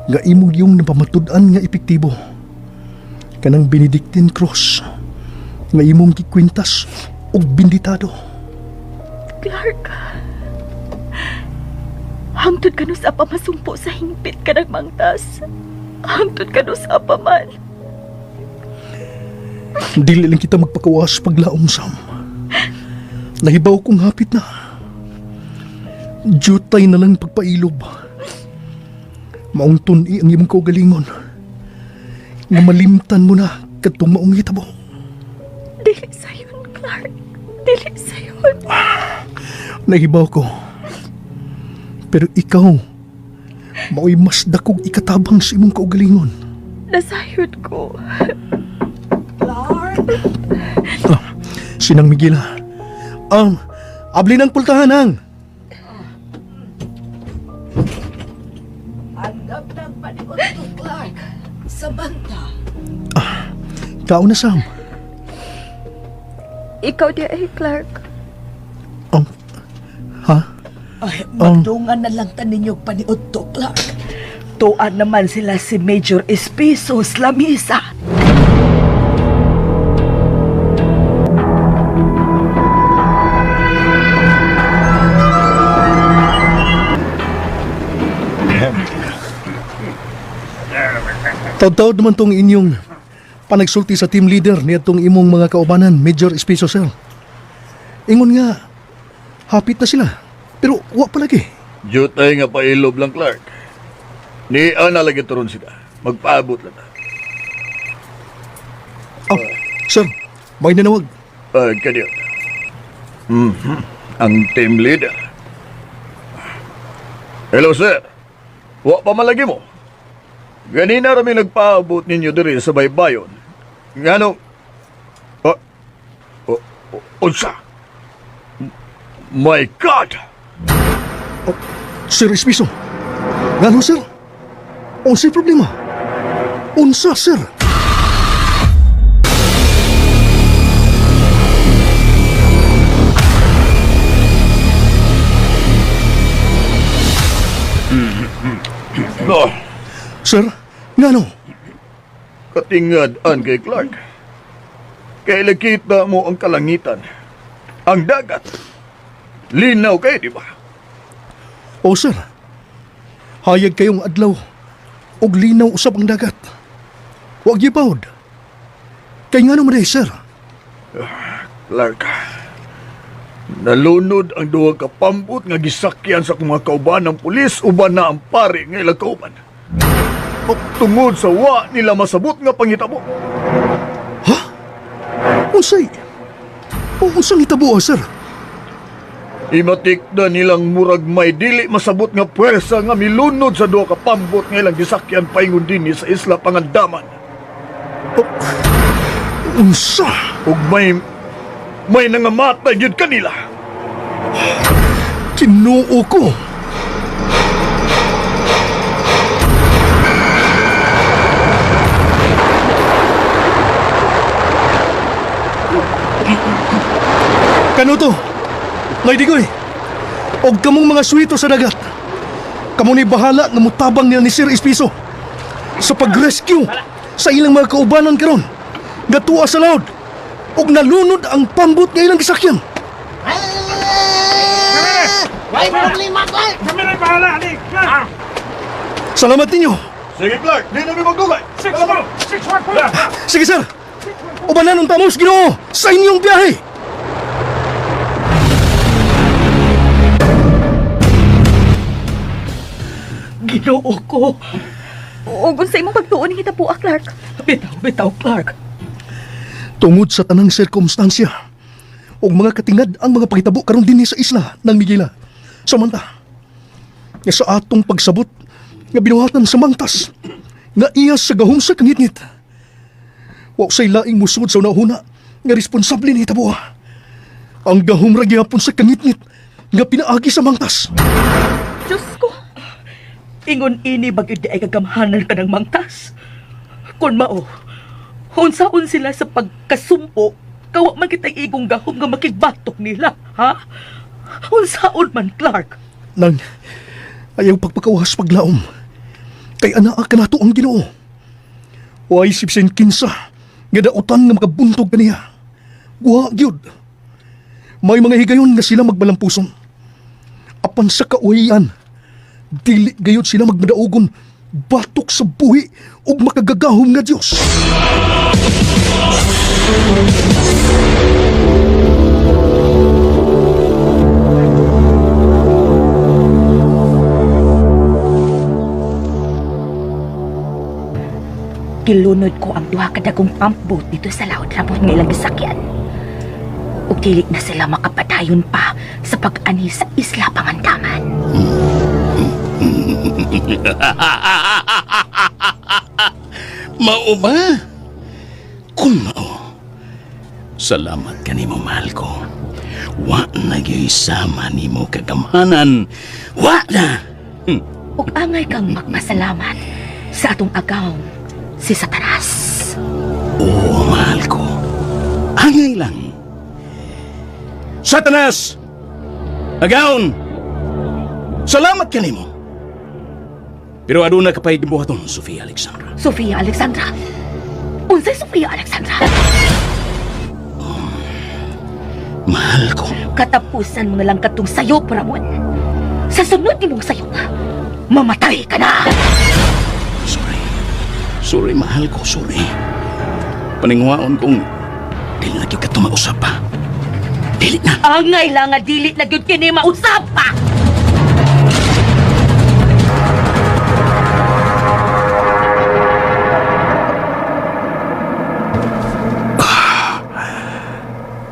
nga imong yung napamatud-an nga epektibo. Kanang Benedictine Cross nga imong gikwintas og binditado. Clark. Hangtod ka no sa pamasumpo sa hingpit ka ng mangtas. Hangtod ka no sa paman. Dili lang kita magpakawas paglaom, Sam. Nahibaw kong hapit na. Jutay na lang pagpailob. Maong tun-i ang imong kaugalingon. Nga malimtan mo na kadtong maong hitabo. Dili sayon, Clark. Dili sayon. Nahibaw ko. Pero ikaw, mao'y mas dakog ikatabang sa imong kaugalingon. Nasayod ko. Clark! Ah, Sinang Miguela. Abli ng pultahan, ang. Andam ng paniudto, Clark. Sa banta. Kaon na, Sam. Ikaw di ay, Clark. Ha? Ay, magdungan na lang ta ninyo paniudto, Clark. Tuan naman sila si Major Espiso sa lamisa. Taod-taod naman tong inyong panagsulti sa team leader ni atong imong mga kaubanan, Major Espeso, sir. Ingon nga, hapit na sila. Pero wa pa lagi. Jutay nga pailob lang, Clark. Ni ana lagi turon sila. Magpaabot lang ta. Oh, sir, may nanawag. Ay, kaniyot. Ang team leader. Hello, sir. Wa pa malagi mo. Ganina rami nagpaabot ninyo diri sa baybayon. Ngano? Oh, oh, oh, unsa? My God! Oh, Sir Espeso, ngano, sir? Unsay problema? Unsa, sir? No, Sir, ngano? katingad an kay Clark. Kay kita mo ang kalangitan, ang dagat. Linaw kay, di ba? O, sir, hayag kayong adlaw og linaw usab ang dagat. Wag gibawd. Kay ngano man day, sir? Clark, nalunod ang duha ka pambot nga gisakyan sa akong mga kauban ng pulis uban na ang pare nga ilang kauban. Oh. Tungod sa wa nila masabot nga pangitabo. Unsay? O unsang hitabo, sir? Imatik na nilang murag may dili masabot nga puwersa nga milunod sa duha ka pambot nga ilang gisakyan paingon dinhi sa isla Pangandaman. Oh, unsa? Ug may nangamatay gyud kanila. Kinoo ko. Kanuto, Lady Goy, og kamong mga suwito sa dagat. Kamo ni bahala nga mutabang nila ni Sir Espiso sa pag-rescue sa ilang mga kaubanan karon. Gatua sa laod og nalunod ang pambot nga ilang gisakyan. Way problema, Clark! Kami na bahala ni Clark. Salamat ninyo. Sige, Clark, di na mi magdugay. 6-1! 6-1! Sige, sir. Ubanan unta mo sa Ginoo sa inyong biyahe. Ginoo ko. Ug unsa imong pagtuon ni hitabo, ah, Clark? Bitaw, bitaw, Clark. Tungod sa tanang sirkumstansya ug mga katingad ang mga pangitabo karon dinhi sa isla ng Miguela. Samanta, nga sa atong pagsabot nga binuhatan sa mangtas nga iya sa gahom sa kangitngit. Wa say laing musud sa una-una nga responsable ni hitabo. Ang gahom ra gihapon sa kangitngit nga pinaagi sa mangtas. Diyos ko. Ingon ini bagyo di ay kagamhanan ka ng mangtas. Kun mao, unsaon sila sa pagkasumpo, kawa man kita'y igong gahom nga makigbatok nila, ha? Unsaon man, Clark? Nang ayaw pagpakawas paglaom. Kay anaa kanato ang Ginoo. Way sibsin kinsa nga dautan nga makabuntog kaniya. Wa gyud. May mga higayon nga sila magbalampuson. Apan sa kauhian, dili gayud sila magmadaugon batok sa buhi ug makagagahom nga Dios. Gilunod ko ang duha ka dagong pump boat dito sa laot ramon nga ilang gisakyan. Ug dili na sila makapadayon pa sa pag-ani sa Isla Pangandaman. Mao ba? Kung mao, salamat kanimo mahal ko. Wa na gyud sama nimo kagamhanan. Wa na! Ug angay kang magpasalamat sa atong agaw si Satanas. Oo, mahal ko. Angay lang. Satanas! Agaon! Salamat kanimo. Pero aduna ka pa'y gibuhaton, Sofia Alexandra. Sofia Alexandra. Unsay Sofia Alexandra? Mahal ko. Katapusan mo na lang katong sayop, Ramon. Sa sunod nimong sayop, mamatay ka na! Sorry. Sorry, mahal ko. Sorry. Paningwaon kong dili na gyud ka tumausap pa. Dili na. Angay lang nga dili na gyud kini mausap pa!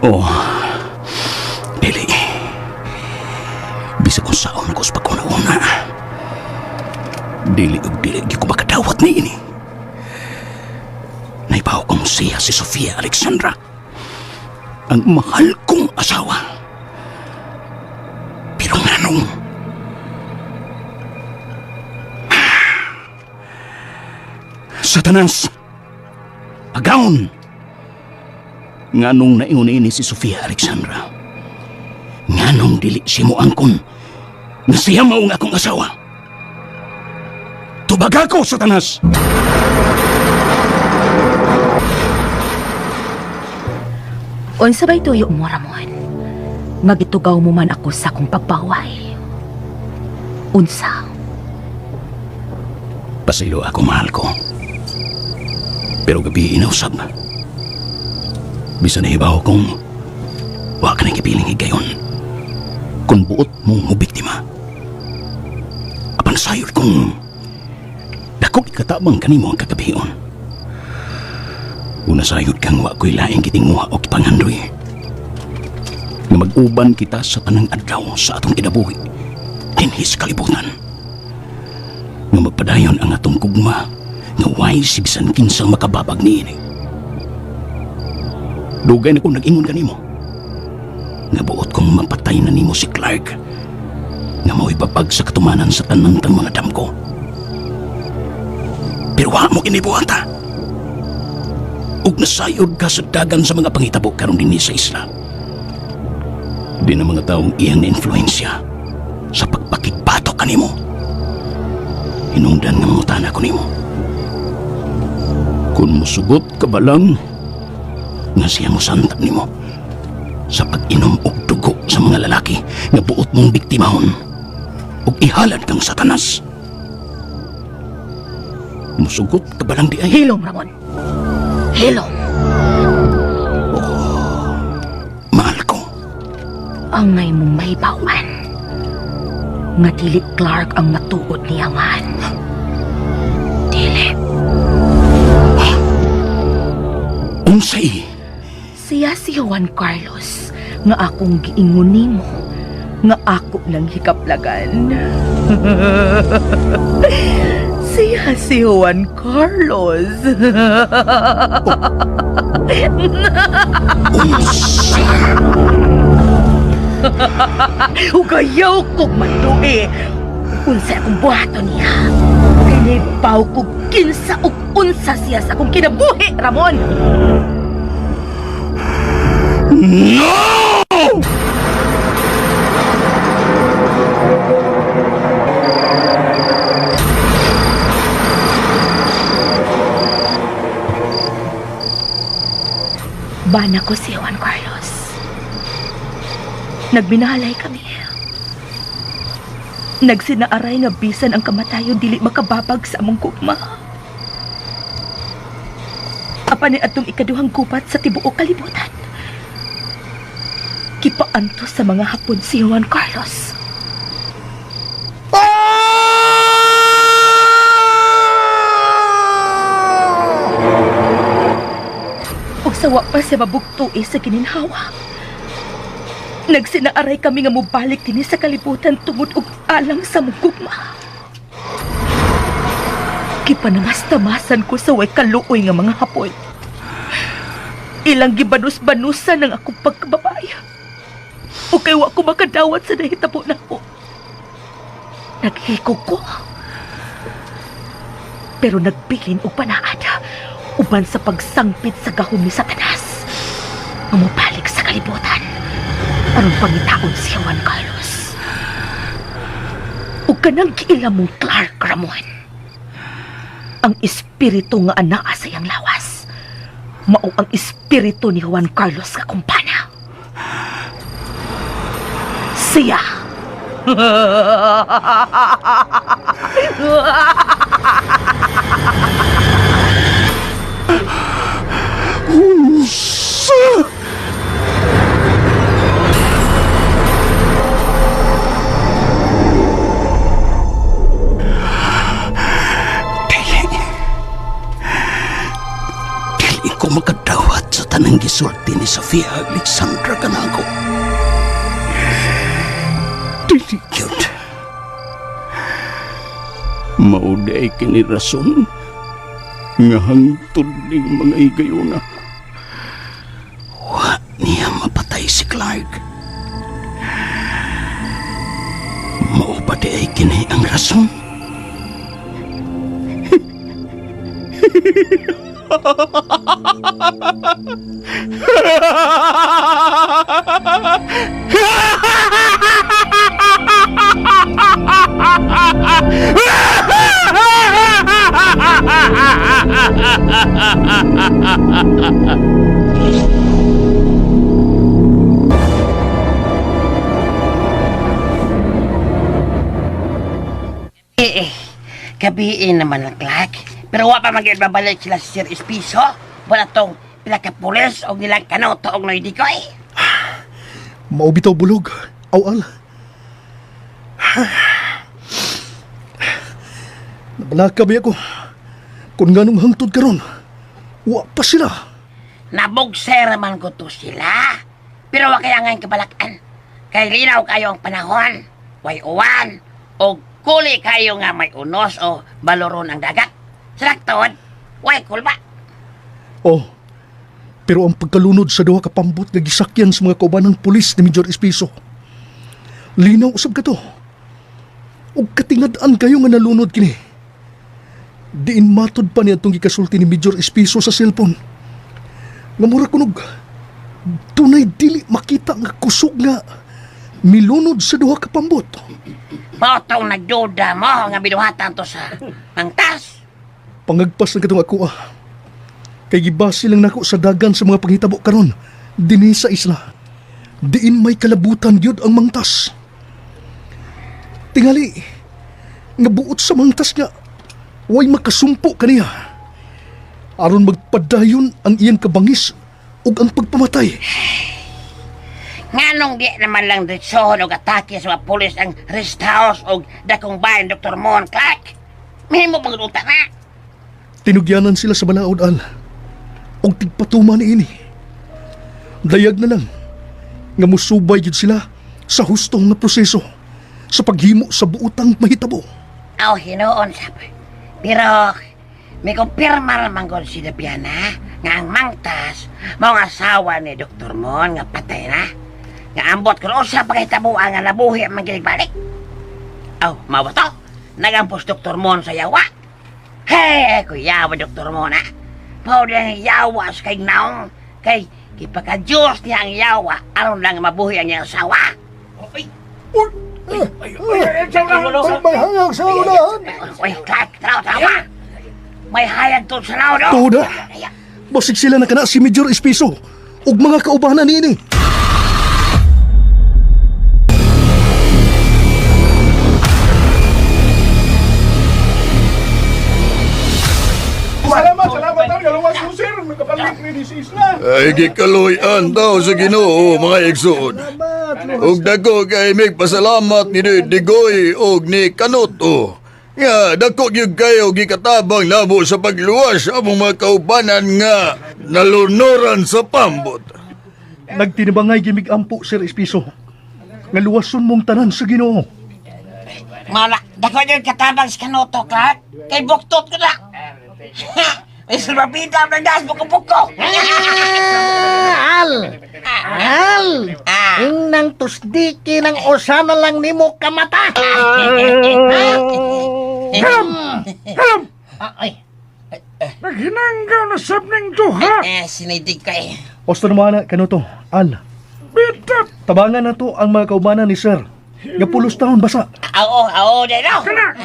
Oh. Dili. Bisa kung saon ko sa pagkuna-una. Dili og dili gyud ko makadawat ni ini. Naibaw kong siya si Sofia Alexandra. Ang mahal kong asawa. Pero nganong? Satanas! Agaon! Nganong naingon ini si Sofia Alexandra? Nganong dili si mo angkon nga siya mao ang akong asawa? Tubag ako, Satanas! Unsa bay tuyo mo, Ramon? Nga gitugaw mo man ako sa akong pagbaway. Unsa? Pasaylo ako, mahal ko. Pero gabi inausap. Bisan nahibaw kong wa ka nang gipiling higayon. Kung buot mong mubiktima. Apan sayod kong dako ikatabang kanimo ang kagabion. Una sayod kang wa ko'y laing gitinguha o kipanghandoy. Nga mag-uban kita sa tanang adlaw sa atong kinabuhi. Dinhi sa kalibutan nga magpadayon ang atong gugma nga way si bisan kinsang makababag niini. Dugay na kong nag-ingon kanimo. Nga buot kong mapatay na nimo si Clark nga mao'y babag sa katumanan sa tanan tang mga damko. Pero wa mo kinibuhata. Ug nasayod ka sa dagan sa mga pangitabo karon dinhi sa isla. Di na mga taong iyang na-influensya sa pagpakigbato kanimo. Hinungdan nga mangutana ko nimo. Kung musugot ka ba lang, nga siya mosanta nimo sa pag-inom og dugo sa mga lalaki nga buot mong biktimahon ug ihalad kang Satanas. Musugot ka ba lang di ay? Hilom, Ramon. Hilom. Mahal ko. Angay mong mahibawan. Nga dili Clark ang matuod niya man. Dili. Unsay? Siya si Juan Carlos nga akong giingon nimo nga ako nang hikaplagan. Siya si Juan Carlos. Ugayaw kog madui. Unsa akong buhaton niya? Kinibaw kog kinsa ug unsa siya sa akong kinabuhi, Ramon. No! Bana ko si Juan Carlos. Nagbinahalay kami. Nagsinaaray nga bisan ang kamatayon dili makababag sa among gugma. Apan ni atong ikaduhang gubat sa tibuok kalibutan. Kipaanto sa mga Hapon si Juan Carlos. Ug sawa pa siya mabugtui sa gininhawa. Nagsinaaray kami nga mobalik dinhi sa kalibutan tungod og alang sa mong gugma. Gipanamastamasan ko sa way kaluoy nga mga Hapon. Ilang gibanus-banusan ang akong pagkababaya. O kay wa ko makadawat sa nahitabo nako. Naghikog ko. Pero nagbilin og panaad uban sa pagsangpit sa gahom ni Satanas nga mobalik sa kalibutan aron pangitaon si Juan Carlos. Ug kanang giila mong Clark, Ramon, ang espiritu nga anaa sa iyang lawas mao ang espiritu ni Juan Carlos nga kumpana. Siya. Dili. Dili ko makadawat sa tanang gisulti ni Sofia Alexandra kanako. Dili gyud. Mao diay kini rason nga hangtod ning mga higayuna, wa niya mapatay si Clark. Mao pa diay kini ang rason? Eh, gabiin naman ang Clark. Pero wa pa magyud babalik sila si Sir Espiso. Wala tong pila ka pulis og nilang kanoto og noydikoy. Mao bitaw, bulog. Awal. Nabalaka ba ako? Kung nganong hangtod karon, wa pa sila. Nabugser man ko to sila. Pero wa kaya ngayon kabalakan. Kay linaw kayo ang panahon. Way uwan. O kuli kayo nga may unos o baloron ang dagat. Sa way kulba. Oh, pero ang pagkalunod sa duha ka pambot nga gisakyan sa mga kaubanang pulis ni Major Espiso, linaw usab ka to. Og katingad-an kayo nga nalunod kini. Diin matod pa niya itong gikasulti ni Major Espiso sa cellphone. Nga mura kunog, tunay dili makita nga kusog nga milunod sa duha ka pambot. Botong nagduda mo nga binuhatan to sa mangtas. Pangagpas na katong ako ah. Kay gibase lang nako sa dagan sa mga panghitabo karon dinhi sa isla. Diin may kalabutan gyud ang mangtas. Tingali nga buot sa mangtas nga Way makasumpo kaniya. Aron magpadayon ang iyang kabangis ug ang pagpamatay. Nganong di naman lang ditsohon og atake sa mga pulis ang rest house og dakong bayan Dr. Mon Clark. Mahimo pang unta na. Tinugyanan sila sa balaod al. Og tigpatuma niini. Dayag na lang nga musubay gyud sila sa husto nga proseso sa paghimo sa buotang mahitabo. Aw, hinuon sab. Pero may kumpirma naman gud si Dabiana nga ang mangtas mao ang asawa ni Dr. Mon nga patay na. Nga ambot kung usa pa kahitabuan nga nabuhi ang balik. Aw, mao ba to? Nagampos Dr. Mon sa yawa. Hey, kuyawa Dr. Mon ha. Mao ang yawa sa kay naong kay gipaka-Diyos niya ang yawa aron lang mabuhi ang iyang asawa. Uy! May hangag sa unahan. Uy, Clark, taraw, taraw. May hayag to sa laod, oh. Tuod ah. Basig sila na kana si Major Espiso ug mga kaubanan niini. Ay, gikaluyan daw sa Ginoo mga igsoon. Ug dako kay mig pasalamat ni Digoy og ni Kanuto. Nga dako gyud kayo gikatabang namo sa pagluwas sa among mga kaubanan nga nalunuran sa pambot. Nagtinabangay gimig ampo Sir Espiso. Nga luwason mong tanan sa Ginoo. Mala, dako yung katabang sa Kanuto, Clark. Kay buktot ko na. May salbabida ang das, buko-buko. Ah, Al! Al! Ingnang tusdiki ng osana lang nimo kamata. Kalam! Kalam! Ay, Naghinanggaw na sab ning duha! eh, sinidig ka eh. Osto naman na kanuto. Al, Bitap! tabangan na to ang mga kaubanan ni Sir. Nga pulos taon basa. Oo, oo, deno. Kana!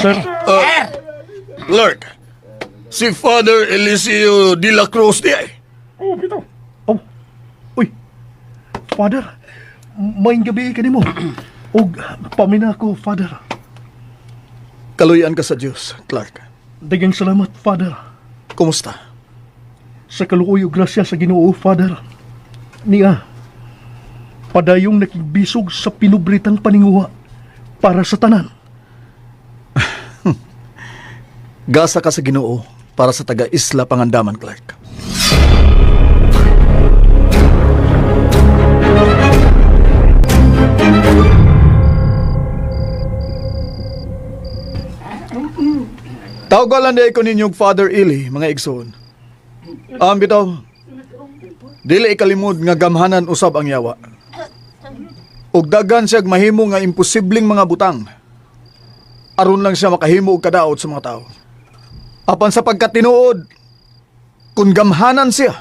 Sir, Sir, Clerk, si Father Eliseo de la Cruz di ay. Oh, bitaw! oh. Uy. Father, maayong gabi kanimo. Og pamina ko, Father. Kaluyan ka sa Dios, Clark. Daghang salamat, Father. Kumusta? Sa kaluoy ug grasya sa Ginoo, Father. Niya, padayong nakigbisog sa pinubritang paninguha para sa tanan. Gasa ka sa Ginoo para sa taga-Isla Pangandaman, Clark. Tawgalan na ko ninyong Father Eli, mga igsoon. Ang bitaw, dili ikalimod nga gamhanan usab ang yawa. Ug dagan siyag mahimo nga imposibleng mga butang. Aron lang siya makahimo og kadaot sa mga tao. Apan sa pagkatinuod, kung gamhanan siya,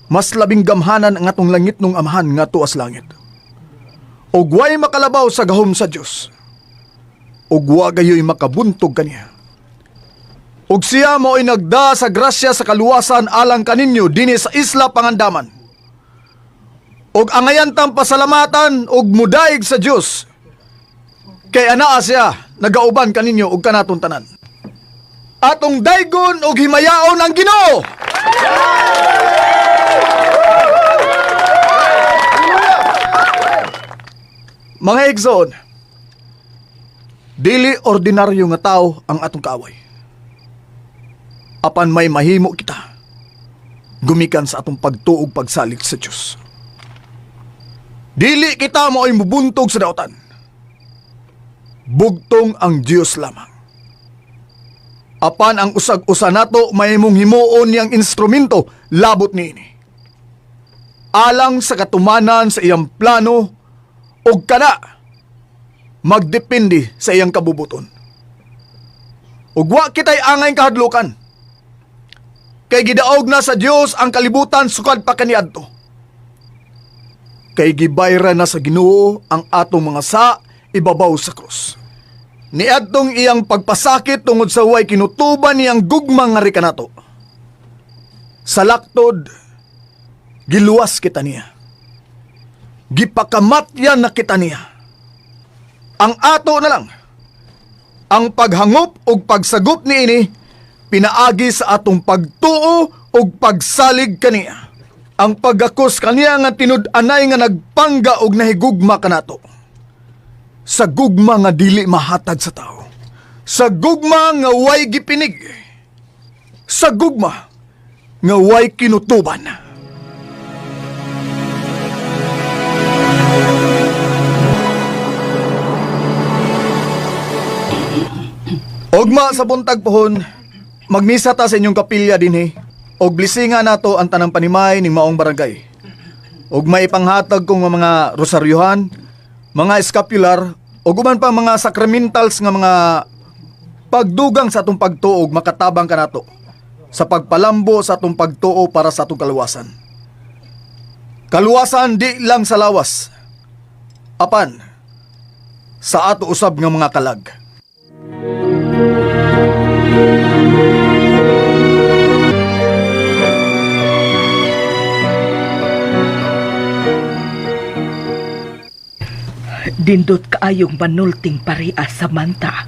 mas labing gamhanan ang atong langit nung amahan nga tuas langit. Ug way makalabaw sa gahom sa Dios. Ug wa gayoy makabuntog kaniya. Ug siya mao'y nagda sa grasya sa kaluwasan alang kaninyo dinhi sa Isla Pangandaman. Ug angayan tang pasalamatan ug mudaig sa Dios. Kay anaa siya nagauban kaninyo ug kanaton tanan. Atong daygon ug himayaon ang Ginoo. Mga igsoon, dili ordinaryo nga tao ang atong kaaway. Apan may mahimo kita gumikan sa atong pagtuog pagsalig sa Dios. Dili kita mao'y mubuntog sa dautan. Bugtong ang Dios lamang. Apan ang usag-usa nato mahimong himuon niyang instrumento labot niini. Alang sa katumanan sa iyang plano ug kana magdepende sa iyang kabubuton. Ug wa kitay angay kahadlukan. Kay gidaog na sa Dios ang kalibutan sukad pa kaniadto. Kay gibayra na sa Ginoo ang atong mga sa ibabaw sa krus. Niadtong iyang pagpasakit tungod sa way kinutuban niyang gugma nga kanato. Sa laktod, giluwas kita niya. Gipakamatyan na kita niya. Ang ato na lang, Ang paghangop ug pagsagop niini pinaagi sa atong pagtuo ug pagsalig kaniya. Ang paggakos kaniya nga tinud-anay nga nagpangga og nahigugma kanato. Sa gugma nga dili mahatag sa tao. Sa gugma nga way gipinig. Sa gugma nga way kinutuban. Ugma sa buntag pohon, magmisa ta sa inyong kapilya dinhi. Og blessinga nato ang tanang panimay ning maong barangay. Og may ipanghatag kong mga rosaryuhan, mga scapular, ug uban pa mga sacramentals nga mga pagdugang sa atong pagtuo og makatabang kanato sa pagpalambo sa atong pagtuo para sa atong kaluwasan. Kaluwasan di lang sa lawas, apan sa ato usab nga mga kalag. Dindot kaayong manulting paria, Samantha.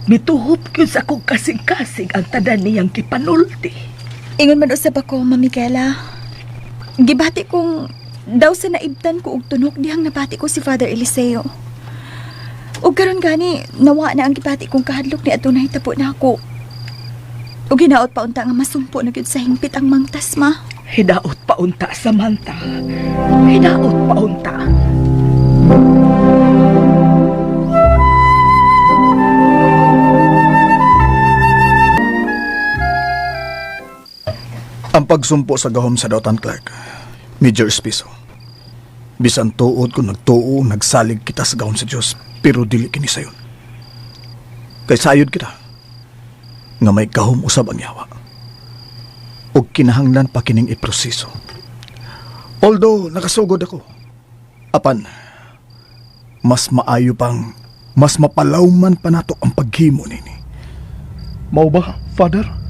Mituhop gyud sa akong kasing-kasing ang tanan niyang kipanulti. Ingon man usab ako, Ma'am Micaela. Gibati kong daw sa naibtan ko og tunok dihang nabati ko si Father Eliseo. Ug karon gani nawa na ang gibati kong kahadlok ni adto nahitabo na ako. Ug hinaot pa unta nga masumpo na gyud sa hingpit ang mangtas, ma. Hinaot pa unta, Samantha. Hinaot pa unta. Ang pagsumpo sa gahom sa Dautan, Clark, Major Espiso. Bisan tuod kung nagtuo, nagsalig kita sa gahom sa Diyos, pero dili kini sayon. Kay sayod kita, nga may gahom usab ang yawa. Ug kinahanglan pa kining iproseso. Although, nakasugod ako. Apan, mas maayo pang, mas mapalawman pa nato ang paghimo nini. Mao ba, Father?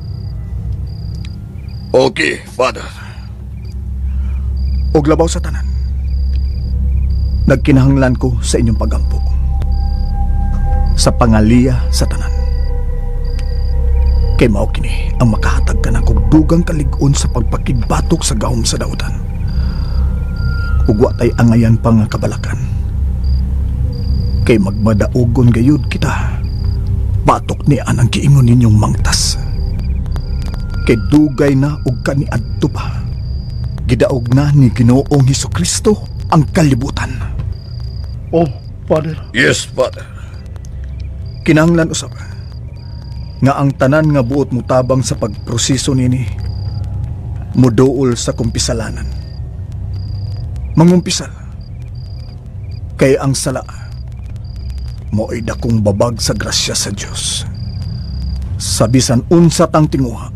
Okay, Father. Og labaw sa tanan, nagkinahanglan ko sa inyong pagampo. Sa pangaliya sa tanan. Kay mao kini ang makahatag ka na kog dugang kalig-on sa pagpakigbatok sa gahom sa dautan. Ug wa tay angayan pa nga kabalakan. Kay magmadaugon gayud kita. Batok ni anang giingon ninyong mangtas. Kay dugay na og kaniadto pa. Gidaog na ni Ginoong Hesukristo ang kalibutan. Oh, Father. Yes, Father. Kinahanglan usab nga ang tanan nga buot mutabang sa pagproseso nini muduol sa kumpisalanan. Mangumpisal kay ang sala mo'y dakong babag sa grasya sa Dios. Sa bisan unsa tang tinguha,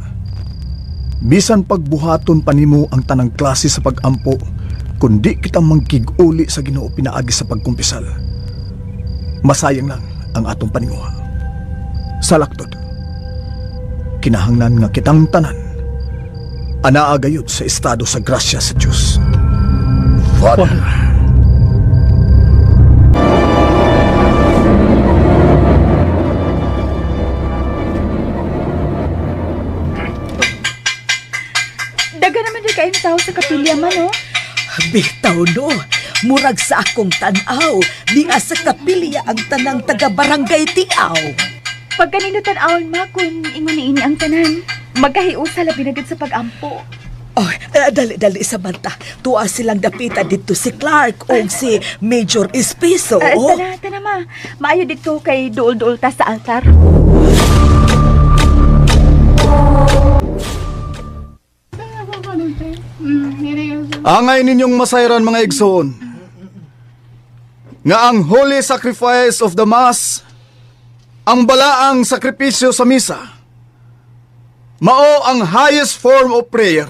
bisan pagbuhaton pa nimo ang tanang klase sa pag-ampo, kundi kita mangkig-uli sa Ginoo pinaagi sa pagkumpisal, masayang lang ang atong paninguha. Sa laktod, kinahanglan nga kitang tanan anaa gayud sa estado sa grasya sa Dios. Father. Daga naman di kayong tao sa kapilya man, oh. Bitaw no, murag sa akong tan-aw, niya sa kapilya ang tanang taga-barangay Tiaw. Pag kanino tan-awon, ma, kung ingon ni ini ang tanan, magkahiusa labi na gud sa pag-ampo. Oh, dali dali, Samantha. Tuwa silang dapita dito si Clark o si Major Espiso. Oh. Tana, tana, ma. Maayo dito kay duol-duol ta sa altar. Angay ninyong masayran, mga igsoon, nga ang holy sacrifice of the Mass, ang balaang sakripisyo sa misa, mao ang highest form of prayer.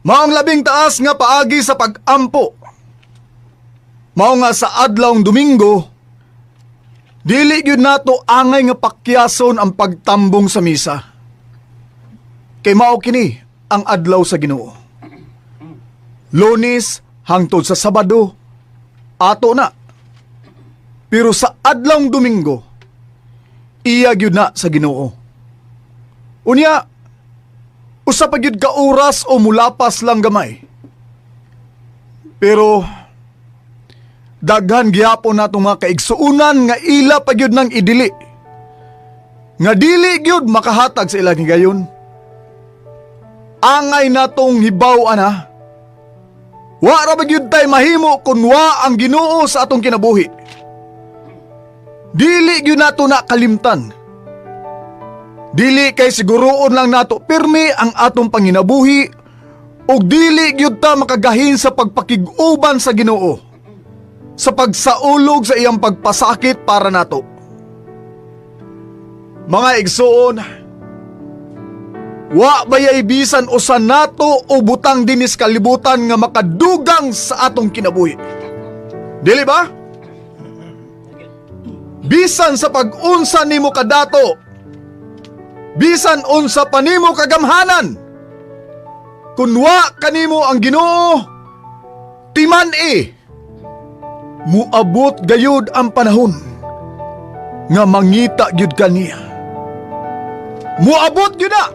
Mao ang labing taas nga paagi sa pag-ampo. Mao nga sa adlawng Domingo, dili gyud nato angay nga pakyason ang pagtambong sa misa. Kay mao kini ang adlaw sa Ginoo. Lunes hangtod sa Sabado, ato na. Pero sa adlawng Domingo, Iya gyud na sa Ginoo. Unya, usa pa gyud ka oras o mulapas lang gamay. Pero daghan gihapon natong mga kaigsuonan nga ila pa gyud nang idili. Nga dili gyud makahatag sa ilang higayon. Angay natong hibaw ana. Wa ra ba gyud tay mahimo kun wa ang Ginoo sa atong kinabuhi. Dili gyud nato na kalimtan. Dili kay siguroon lang nato pirmi ang atong panginabuhi ug dili gyud ta makagahin sa pagpakig-uban sa Ginoo sa pagsaulog sa iyang pagpasakit para nato. Mga igsuon, wa bayay bisan usa nato o butang dinis kalibutan nga makadugang sa atong kinabuhi. Dili ba? Bisan sa pag-unsa nimo kadato, bisan unsa pa nimo kagamhanan, kun wa kanimo ang Ginoo, timan-i, muabot gayud ang panahon nga mangita gyud kaniya. Muabot gyud na.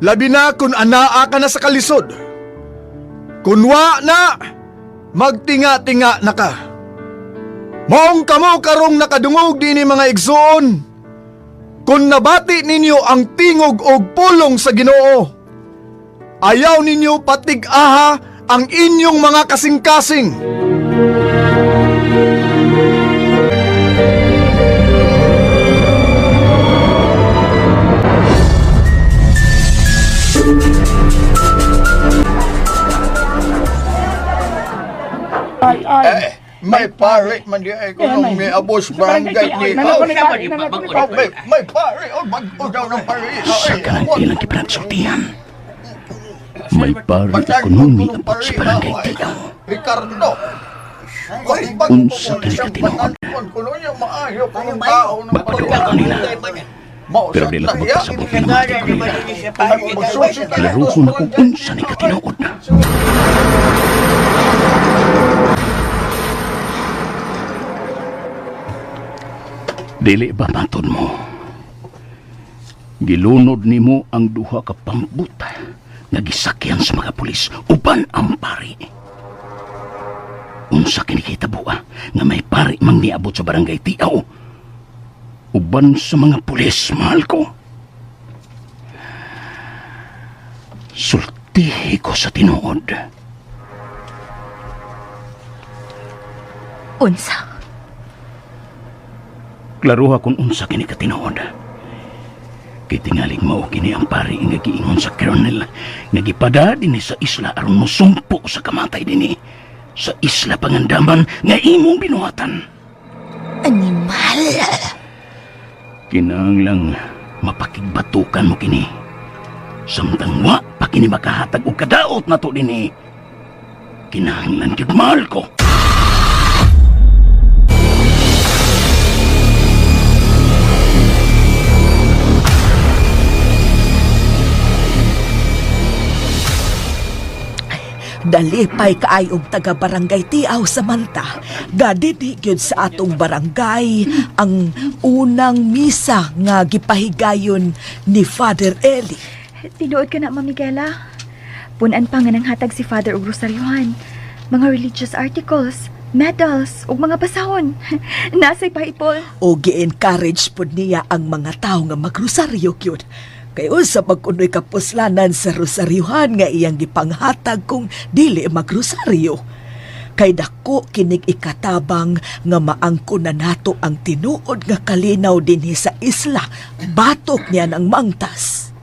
Labi na kung anaa ka na sa kalisod. Kun wa na, magtinga-tinga na ka. Maong kamo karong nakadungog dinhi mga igsoon. Kung nabati ninyo ang tingog og pulong sa Ginoo, ayaw ninyo patig-aha ang inyong mga kasing-kasing. Eh, may pare man di ay kung may abos barangay ni. Oh, may pare. Oh, bag-o daw ng pare. Sa kanang ilang gipinagsultihan. May pari kuno miabot sa barangay Tiaw. Ricardo. Unsa kini ka tinuod? Magpaduha ko nila. Pero dili ko magpasabot nga namati ko nila. Klaruhon ako unsa ni katinuod. Dili ba matod mo? Gilunod nimo ang duha ka pambut nga gisakyan sa mga pulis uban ang pari. Unsa kini kahitaboa nga may pari mang niabot sa barangay Tiaw uban sa mga pulis, mahal ko. Sultihi ko sa tinuod. Unsa? Klaruha kung unsa kini katinuod. Kay tingalig mao kini ang pari nga giingon sa colonel nga gipada dinhi sa isla aron mosumpo sa kamatay dinhi sa isla Pangandaman nga imong binuhatan. Animal! Kinahanglang mapakigbatukan mo kini. Samtang wa pa kini makahatag og kadaot nato dinhi. Kinahanglan gyud, mahal ko. Dalipay kaay og taga barangay Tiaw Samantha. Gadidi gyud sa atong barangay ang unang misa nga gipahigayon ni Father Eli. Tinuod ka na, Ma'am Miguela. Punan pa nga nang hatag si Father og rosaryohan. Mga religious articles, medals, ug mga basahon. Nasay paipol. O gi-encourage pod niya ang mga tawo nga magrosaryo gyud. Kay unsa pagkunoy kapuslanan sa rosaryohan nga iyang gipanghatag kung dili magrosaryo. Kay dako kinig ikatabang nga maangko na nato ang tinuod nga kalinaw dinhi sa isla. Batok niya ng mangtas.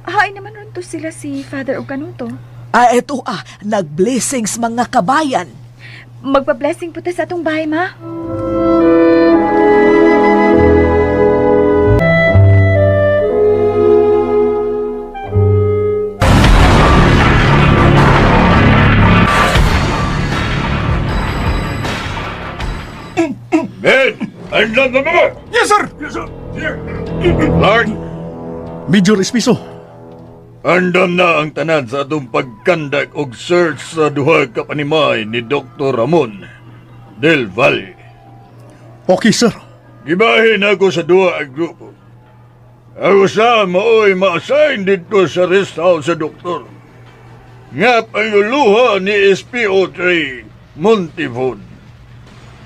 Hain naman ron to sila si Father og kanuto. Ah, eto ah, nagblessings mga kabayan. Magpa-blessing po ta sa atong bahay, ma. Ben, andyan na naman! Yes, sir! Yes, sir! Lord, Major Espiso, andam na ang tanan sa atong pagkandak og search sa duha ka panimay ni Dr. Ramon del Valle. Okay sir. Gibahin ako sa duha ang grupo. Ang usa maoy ma-assign dito sa rest house sa doktor. Nga pangluluha ni SPO3 Montivon.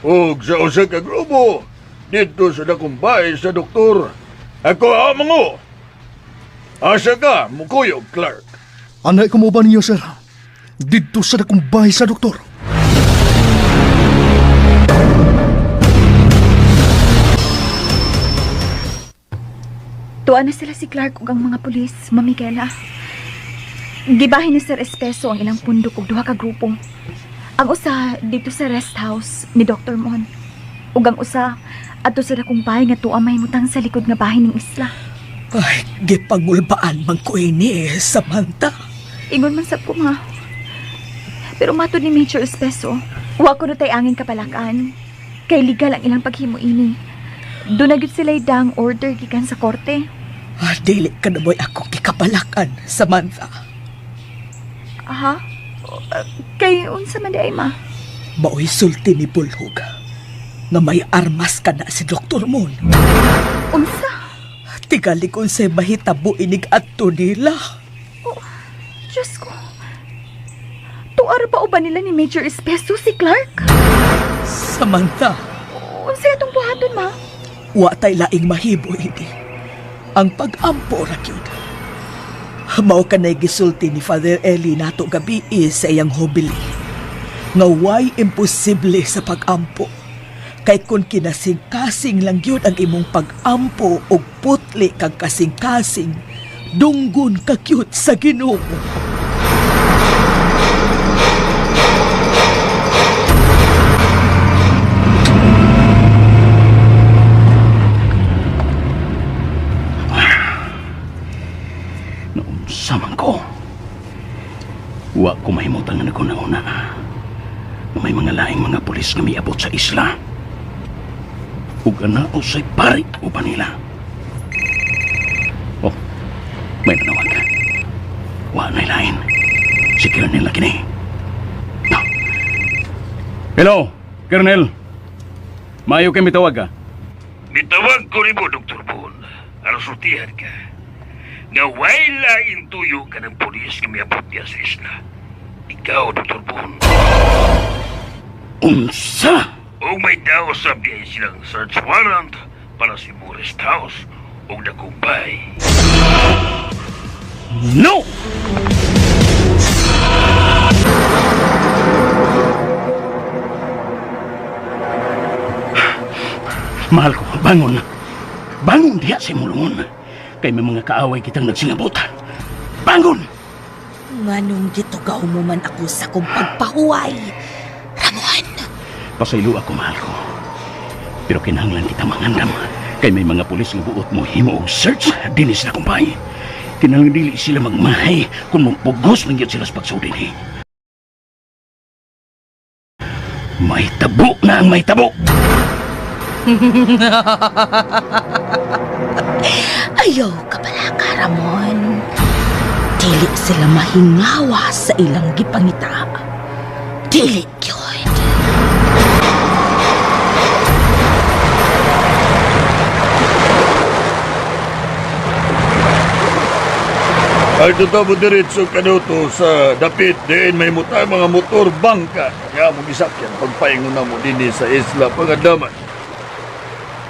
Og sa usa ka grupo dito sa dakumbay sa doktor. Ako amango. Asa ka, mukuyog, Clark. Anay ko mo ba ninyo, sir? Didto sa dakong bahay sa doktor. Tuwa na sila si Clark ug ang mga pulis, Ma'am Michaela. Gibahin ni Sir Espeso ang ilang pundok og duha ka grupo. Ang usa dito sa rest house ni Dr. Mon. Ug ang usa adto sa dakong bahay nga tuwa mahimutang sa likod nga bahay ning isla. Ay, gipangulbaan man ko ini, eh, Samantha. Ingon man sab ko ma. Pero matod ni Major Espeso, wa ko tay angin kapalakan. Kay legal ang ilang paghimo ini. Doon na gyud sila dang order gikan sa korte. Ah, dili ka na mo'y akong kikapalakan, Samantha. Aha. Kay unsa man di ay ma? Mao'y sulti ni Bulhog nga may armas ka na si Dr. Moon. Unsa? Tingali kung sa'y mahitabo inig adto nila. Diyos ko. Tuara pa ba nila ni Major Espeso si Clark? Samantha, Unsa atong buhaton ma? wa tay laing mahibo ini. Ang pag-ampo ra gyud. Mao kanay gisulti ni Father Eli nato gabi sa iyang homily. Nga way imposible sa pag-ampo. Kay kun kinasing-kasing lang gyud ang imong pag-ampo og putli kag kasing-kasing, dunggon ka gyud sa Ginoo. Naunsa man ko. Wa ko mahimutang nga naguna-una. Nga may mga laing mga pulis nga miabot sa isla. Ug ana usay pari uban nila. Oh, may nanawag. Wa na'y lain. Si Colonel na kini. No. Hello, Colonel. Maayo kay mitawag ka. Mitawag ko nimo, Dr. Boone. Aron sultihan ka. Nga way laing tuyo ka ng pulis nga miabot niya sa isla. Ikaw, Dr. Boone. Unsa? Og may daw sab diay silang search warrant para sa imong rest house og dakumbay. No! Mahal ko, bangon. Bangon diha sa imong lungon. Kay may mga kaaway kitang nagsingabot. Bangon! Nganong gitugaw mo man ako sa kong pagpahuway, Ramon. Pasaylo ako, mahal ko. Pero kinahanglan kita mangandam. Kay may mga pulis nga buot mo himo og search dinis na kumpay. Kinahanglan dili sila magmahay kung mupugos man gyud sila sa pagsulod dinhi. May tabo na ang may tabo. Ayaw ka pala ka, Ramon. Dili sila mahingawa sa ilang gipangita. Dili gyud. Ay totoo mo diretso kanuto sa dapit diin may muta mga motor bangka nga mo gisakyan pagpaingon na mo dinhi sa isla Pangandaman.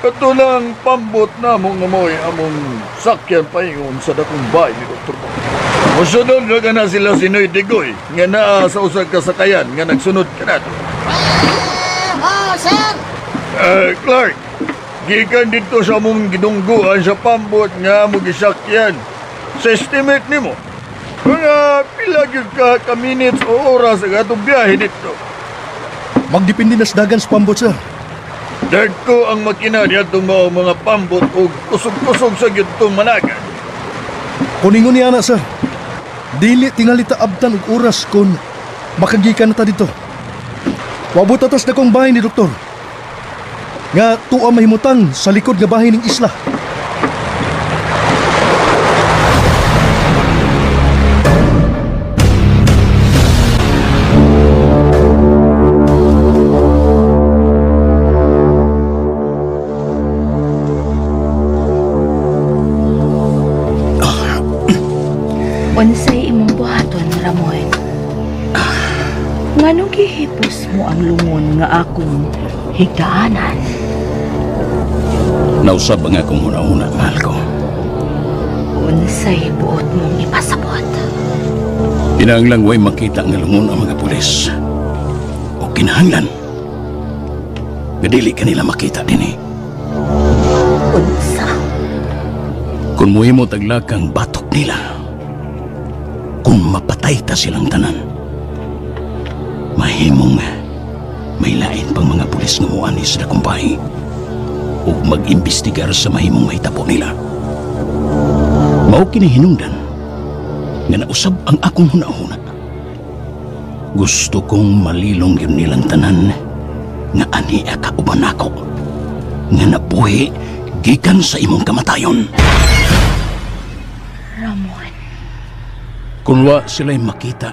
Kato lang pambot na mo nga mo'y among sakyan paingon sa dakong bahay ni Dr. Mo. Musunod na ka na sila si Noy Digoy nga naa sa usag kasakayan nga nagsunod ka nato. Ah, sir! Clark, gikan dito sa among gidungguan sa pambot nga mo gisakyan. Sa estimate nimo, mga pila gyud ka ka minutes o oras ang atong biyahe dito. Magdepende na sa dagan sa pambot, sir. Dagko ang makina niadtong mao mga pambot og kusog-kusog sa gyud tong managan. Kuningon niya na, sir. Dili tingali ta abtan og oras kung makagikan na ta dito. Wabot atas na kong bahay ni doktor. Nga tuwa mahimutang sa likod nga bahay ning isla. Unsay imong buhaton, Ramon? Nganong gihipos mo ang lungon nga akong higdaanan? Nausab ang akong huna-huna, mahal ko. Unsay buot mong ipasabot? Kinahanglang way makita nga lungon ang mga pulis. O kinahanglan nga dili kanila makita dinhi. Unsa? Kung muhimo taglakang batok nila, kung mapatay ta silang tanan, mahimong may lain pang mga pulis nga muani sa dakumbay ug mag-imbestigar sa mahimong mahitabo nila. Mao kini hinungdan nga nausab ang akong hunahuna. Gusto kong malilong yun nilang tanan nga ani kauban nako nga nabuhi gikan sa imong kamatayon. Ramon, Kung wa sila'y makita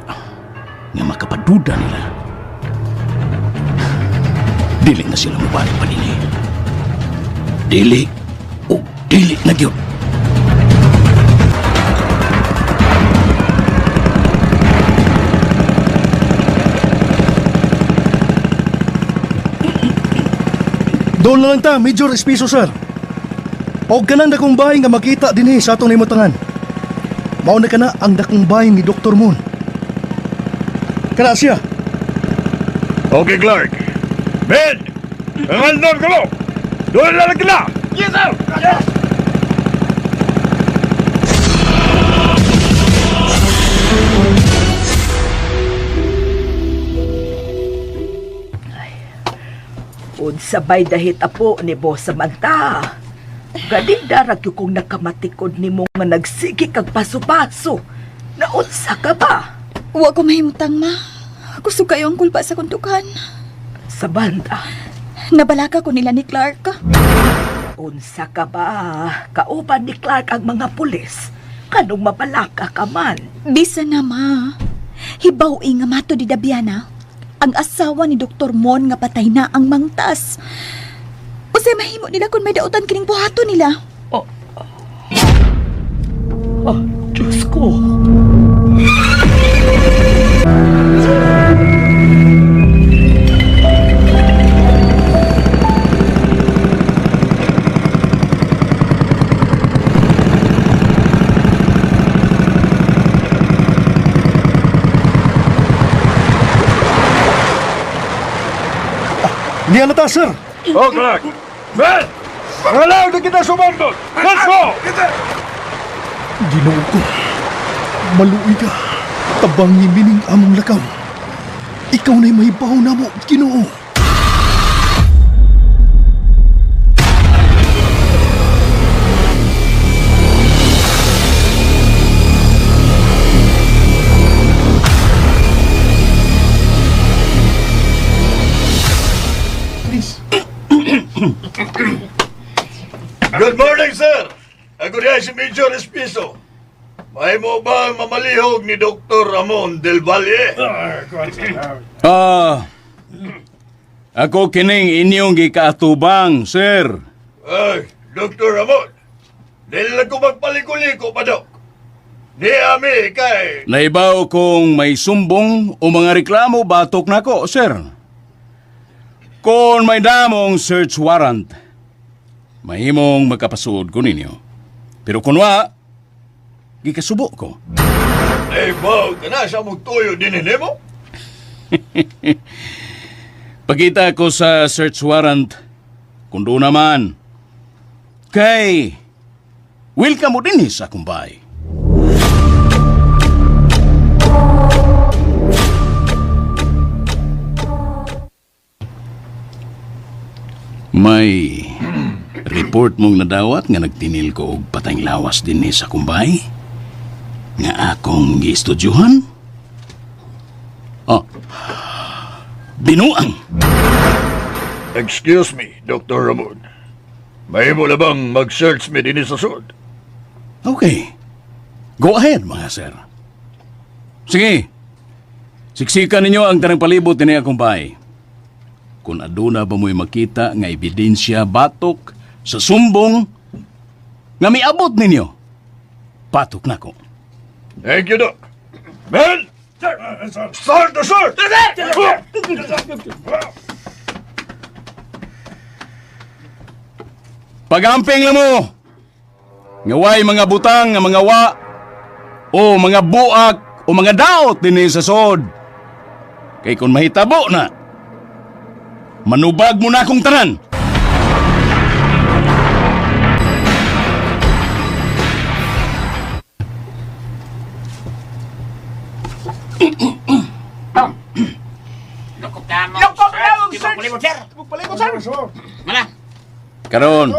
nga makapaduda nila, dili na sila mubalik pa dinhi. Dili o dili na gyud. Doon na lang ta, Major Espiso, sir. Og kanang dakong bahay nga makita dinhi sa atong nahimutangan. Mao na kana ang dakong bahay ni Dr. Moon. Kana siya. Okay, Clark. Ben! Ang andam ka mo! Doon na lang kita! Yes, sir! Yes! unsa bay dahit apo ni Boss Samantha? Gani darag gyud kong nakamatikod nimo nga nagsige kag paso-paso. Naunsa ka ba? Wa ko mahimutang, ma. Kusog kayo ang kulpa sa kuntukan. Sa banda. Nabalaka ko nila ni Clark. Unsa ka ba? Kauban ni Clark ang mga pulis. Kanong mabalaka ka man. Bisa na, ma. Hibaw nga mato di Dabiana. Ang asawa ni Dr. Mon nga patay na ang mangtas. Usay mahimo nila kung may dautan kining buhato nila. Oh, oh Diyos ko. Niya na ta, sir. Oh, Clark! Ben! Pangalaw na kita sumandot! Let's go! Ginoo ko. Maluoy ka. Tabang mining among lakaw. Ikaw na'y mahibaw na mo, Ginoo. Good morning, sir! Ako niya si Major Espiso. May mo ba ang mamalihog ni Dr. Ramon Del Valle? Ah, ako kining inyong gikaatubang, sir. Ay, Dr. Ramon, dili lang ko magpaliko-liko pa, Dok. Ni ami kay... Naibaw kong may sumbong o mga reklamo batok nako, sir. Kung may damong search warrant, mahimong magkapasuod ko ninyo. Pero kunwa, gikasubo ko. Naibaw ka na sa mong tuyo din mo? Pagkita ko sa search warrant, kung doon naman, kay welcome mo din sa akong bahay. May report mong nadawat nga nagtinil ko og patayng lawas din sa kumbay nga akong gistudyuhan. Oh, binuang. Excuse me, Dr. Ramon. May mo na bang mag-search me din sa sud? Okay. Go ahead, mga sir. Sige. Siksikan ninyo ang tanang palibot ni akong bahay. Kung aduna ba mo'y makita nga ebidensya batok sa sumbong nga miabot ninyo, patok nako. Thank you, Doc. Men! Start the search! Pagamping lang mo. Nga way mga butang nga mga wa o mga buak o mga daot dinhi sa sod. Kay kung mahitabo na, manubag mo na akong tanan. Lukop na mo. Lukop na mo, sir. Palibot, sir. Mana? Karon.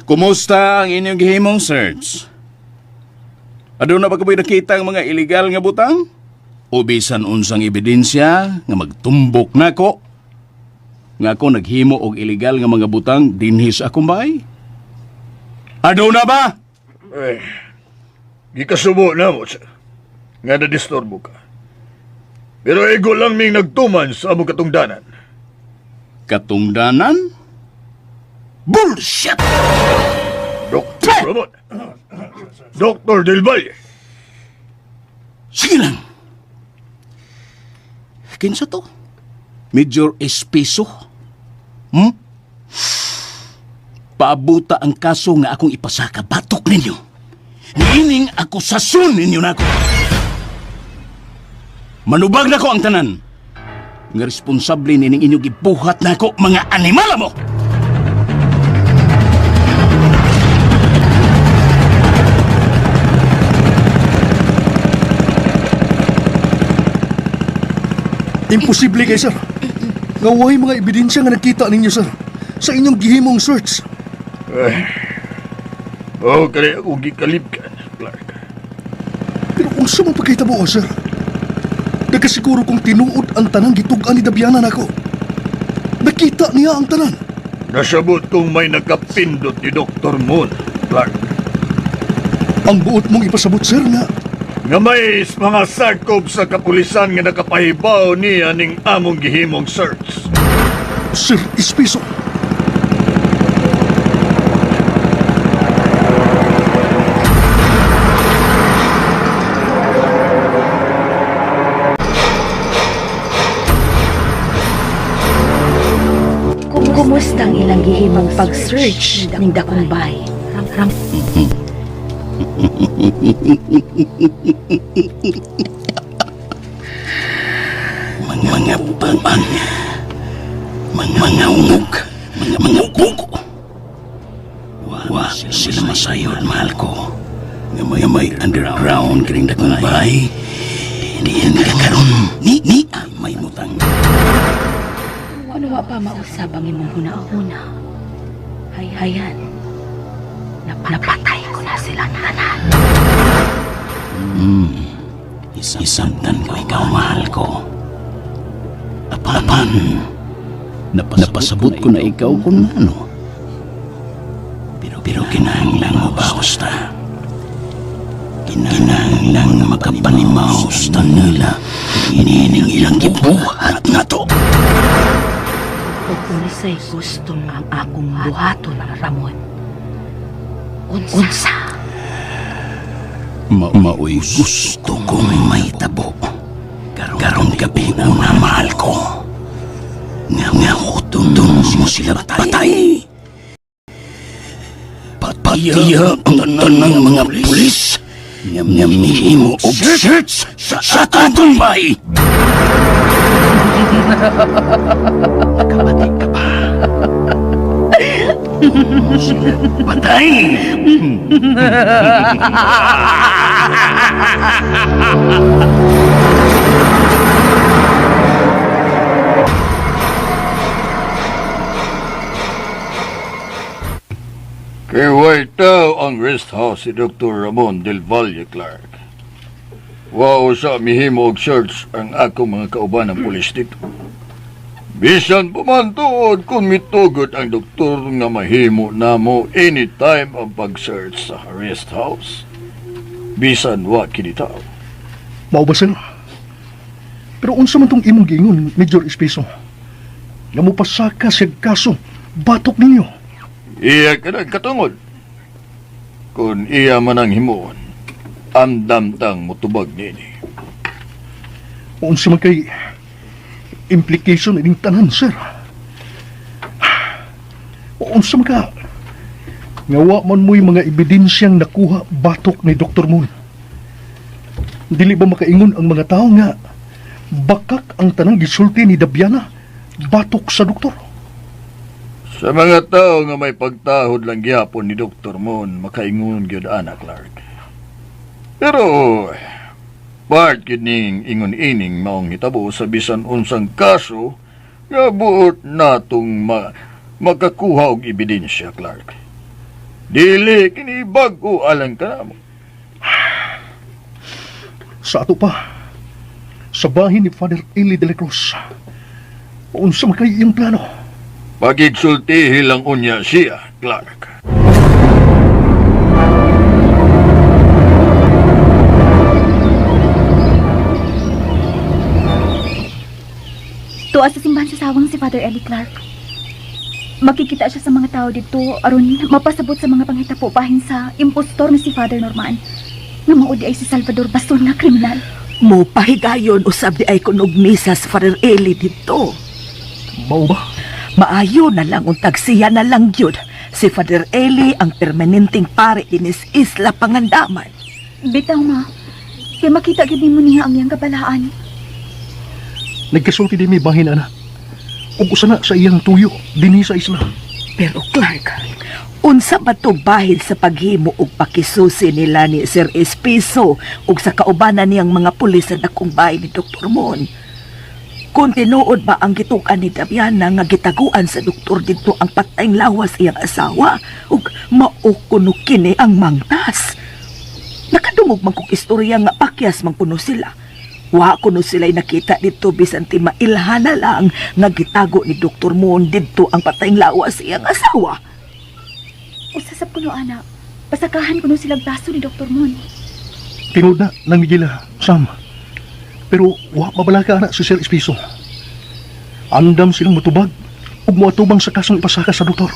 Kumusta ang inyong gihimong search? Aduna ba kamoy nakita ang mga illegal nga butang? O bisan unsang ebidensya nga magtumbok nako? Nga ako naghimo og illegal nga mga butang dinhi sa akong bahay? Aduna ba? Ay, gikasubo na mo, sir. Nga na-disturbo ka. Pero ego lang ming nagtuman sa among katungdanan. Katungdanan? Bullshit! Dr. Ramon! Dr. Del Valle! Sige lang. Kinsa to? Major Espeso? Paabuta ang kaso nga akong ipasaka batok ninyo. Niining akusasyon ninyo nako. Manubag nako ang tanan. Nga responsable nining inyong gibuhat nako mga animala mo. Imposible kay sir. Nga way mga ebidensya nga nakita ninyo sir sa inyong gihimong search. Ay, oh, kaya akong gikalibkan, Clark. Pero unsa man pagkahitabo, sir? Nagkasiguro kong tinuod ang tanang gitug-an ni Dabiana nako. Nakita niya ang tanan. Nasabot kong may nakapindot ni Dr. Moon, Clark. Ang buot mong ipasabot, sir, nga Nga may mga sakop sa kapulisan nga nakapahibaw niya ning among gihimong search. Sir Espeso. Kumusta ang ilang gihimong pag-search ning dakong bay? Ram Mga pang, mga ungog, mga ugog. Wa sila masayod, mahal ko. Nga may underground kining dakong bahay. Di yan karon ni ang may mutang. Ano wa pa mausab ang imong huna-huna? Hay hayan. Napatay ko na sila tanan. Isabtan ko ikaw, mahal ko. Apan, napasabot ko na ikaw kung ano. Pero kinahanglan mo ba, Hosta? Kinahanglan nga makapanimaw sa nila. Inining ilang gibuhat na to. Ug unsay gusto nga ang akong buhaton, Ramon? Unsa? Maoy gusto kong may tabo. Karong gabi una, mahal ko. Nga nga hutong mo sila patay. Patiya ang tanang mga pulis. Nga mihimo og search sa atong bay. Nakabati ka ba? Sila patay. Kay way tao ang rest house si Dr. Ramon Del Valle Clark. Wow sa mihimo og search ang akong mga kauban ng pulis dito. Bisan pa man tuod kung mitugot ang doktor nga mahimo namo anytime ang pag-search sa rest house. Bisan wa kini tao. Mao ba, sir? Pero unsa man tong imong giingon, Major Espeso? Nga mopasaka sa kaso, batok ninyo. Iya ka nang katungod. Kung iya man ang himuon. Andam tang mutubag niini. Unsa man kay implication ining tanan, sir. Unsa man ka? Nga wa man mo'y mga ebidensyang nakuha batok ni Dr. Moon. Dili ba makaingon ang mga tao nga bakak ang tanang gisulti ni Dabiana batok sa doktor? Sa mga tao nga may pagtahod lang gyapon ni Dr. Moon, makaingon gyud ana, Clark. Pero part gyud ning ingon ining maong hitabo sa bisan unsang kaso nga buot natong makakuha og ebidensya, Clark. Dili kini bag-o alang kanamo. Sa ato pa, sa bahin ni Father Eli de la Cruz, unsa man kay iyang plano? Pagigsultihi lang unya siya, Clark. Tuwa sa simbahan sa sawang si Father Eli Clark. Makikita siya sa mga tao dito aron mapasabot sa mga panghitabo bahin sa impostor na si Father Norman. Nga mao di ay si Salvador Baston nga kriminal. Mo pahigayon usab di ay kunog misa sa Father Eli dito. Mao ba? Maayo na lang untag siya na lang gyud. Si Father Eli ang permanenteng pare dinis Isla Pangandaman. Bitaw ma, kay makita gyud nimo niya ang iyang kabalaan. Nagkasulti di mi bahin ana. Ug usa na sa iyang tuyo dinhi sa isla. Pero Clark, unsa ba to bahin sa paghimo og pakisusi nila ni Sir Espiso ug sa kaubanan niyang mga pulis sa dakong bahay ni Dr. Mon? Kung tinuod ba ang gitukan ni Dabiana nga gitaguan sa doktor didto ang patayng lawas iyang asawa ug mao kuno kini ang mangtas. Nakadungog man kog istorya nga pakyas man kuno sila. Wa kuno sila'y nakita didto bisan timailhan na lang nga gitago ni Dr. Moon didto ang patayng lawas iyang asawa. Usasab kuno ana, pasakahan kuno silang braso ni Dr. Moon. Tinuod na nang Miguel, Sam. Pero wa mabalaka ana si Sir Espiso. Andam silang mutubag ug moatubang sa kasong ipasaka sa doktor.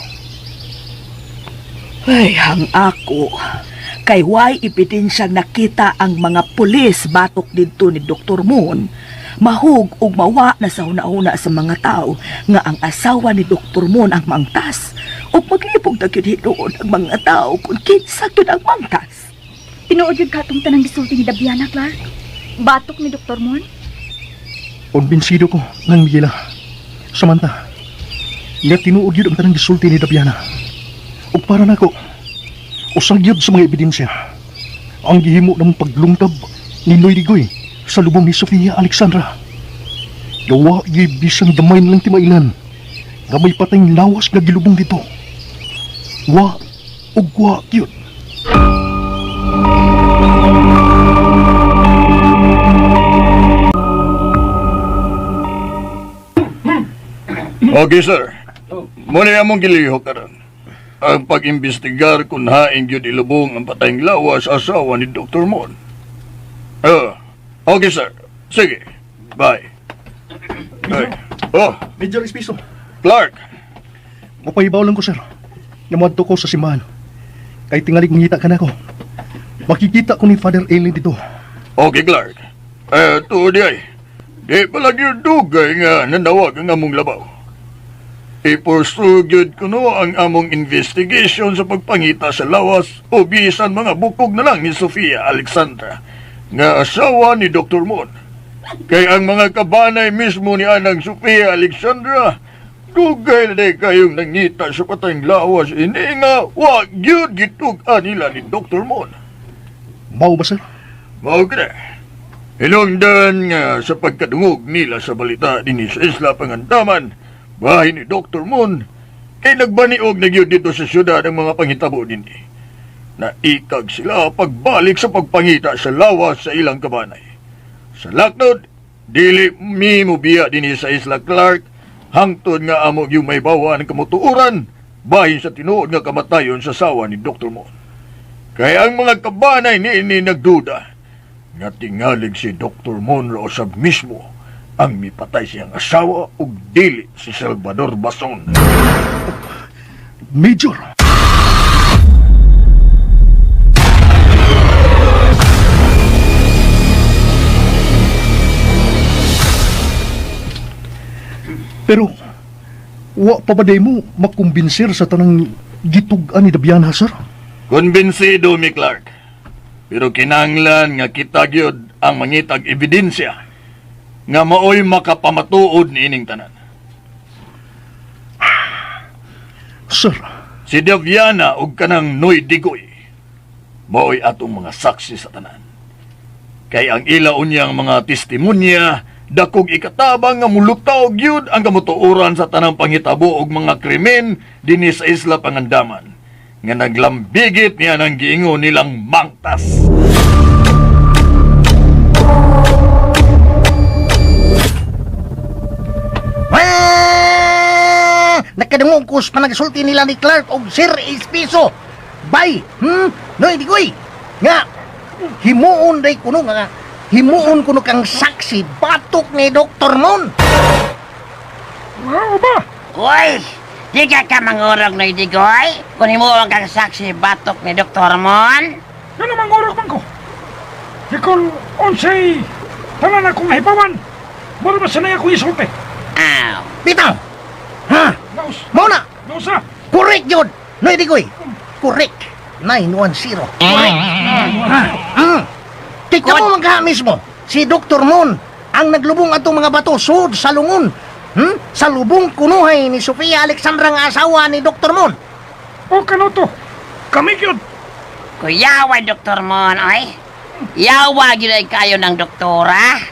Ay, hang ako. Kay way ebidensyang nakita ang mga pulis batok didto ni Dr. Moon. Mahug ug mawa na sa huna-huna sa mga tao nga ang asawa ni Dr. Moon ang mangtas. Ug maglibog na gyud hinuon ang mga tao kung kinsa gyud ang mangtas. Tinuod gyud katong tanang gisulti ni Dabiana, Clark. Batok ni Dr. Moon. Kumbinsido ko nang Miguel, Samantha, nga tinuod gyud ang tanang gisulti ni Dabiana. Ug para nako, usag gyud sa mga ebidensya ang gihimo ng paglungtab ni Noy Digoy sa lubong ni Sofia Alexandra. Gawa gyud bisan gamay na lang timailan nga may patayng lawas nga gilubong dito. Wa ug wa gyud. Okay, sir. Muna among gilihok karon. Ang pag-imbestigar kung haing gyud ilubong ang patayng lawas asawa ni Dr. Mon. Okay, sir. Sige. Bye. Ay. Oh, Major Espiso, Clark. mapahibaw lang ko, sir. Namuadto ko sa simbahan. Kay tingalig mangita ka nako. Makikita ko ni Father Eli dito. Okay, Clark. Eh, tuod di ay. Di pala gyud dugay nga nanawag ang among labaw. I-pursue gyud kuno ang among investigation sa pagpangita sa lawas o bisan mga bukog na lang ni Sofia Alexandra nga asawa ni Dr. Moon. Kay ang mga kabanay mismo ni anang Sofia Alexandra, dugay na day kayong nangita sa patayng lawas ini nga wa gyud gitug-an nila ni Dr. Moon. Mao ba, sir? Mao ka na. Hinungdan nga sa pagkadungog nila sa balita dinhi sa Isla Pangandaman, bahay ni Dr. Moon, kay nagbaniog na gyud dito sa syudad ang mga panghitabo dinhi. Naikag sila pagbalik sa pagpangita sa lawas sa ilang kabanay. Sa laknod, dili mi mobiya dinhi sa Isla, Clark, hangtod nga amo yung may bawa ng kamutuoran, bahin sa tinuod nga kamatayon sa sawa ni Dr. Moon. Kaya ang mga kabanay niini nagduda nga tingalig si Dr. Monroe usab mismo ang mipatay siyang asawa ug dili si Salvador Bason. Major! Wa pa ba day mo makumbinsir sa tanang gitug-an ni Dabiana, sir? Konbensido mi Clark. Pero kinahanglan nga kita gyud ang mangitag ebidensya nga maoy makapamatuod niining tanan. Sir, Si Daviana og kanang Noy Digoy maoy atong mga saksi sa tanan. Kay ang ila unyang mga testimonya dakog ikatabang nga mulutaw gyud ang kamutuoran sa tanang pangitabo og mga krimen dinhi sa Isla Pangandaman nga naglambigit niya ng giingon nilang mangtas. Ah! Nakadungog ko sa panagsulti nila ni Clark og Sir Espiso. Bay, Noy, digoy. Nga, himuon day kuno nga, himuon kuno kang saksi batok ni Dr. Mon. Mao ba? Uy! Di ka ka mangurog na idigoy? Kung himuon kang saksi batok ni Dr. Mon? Ano mangurog man ko? Ikol unsay tanan akong nahibawan. Mura ba sanay akong isulti? Aw. Bitaw. Ha? Naus, Mao na. nausa. Correct yun. Noy, digoy. Correct. 910. Correct. Ha? Tignan mo magka mismo. Si Dr. Mon ang naglubong atong mga bato sud sa lungon. Sa lubong kunuhay ni Sofia Alexandra nga asawa ni Dr. Mon. O kanoto. Kami gyud. Kuyawa, Dr. Mon, oy. Yawa gyud ay kayo ng doktora.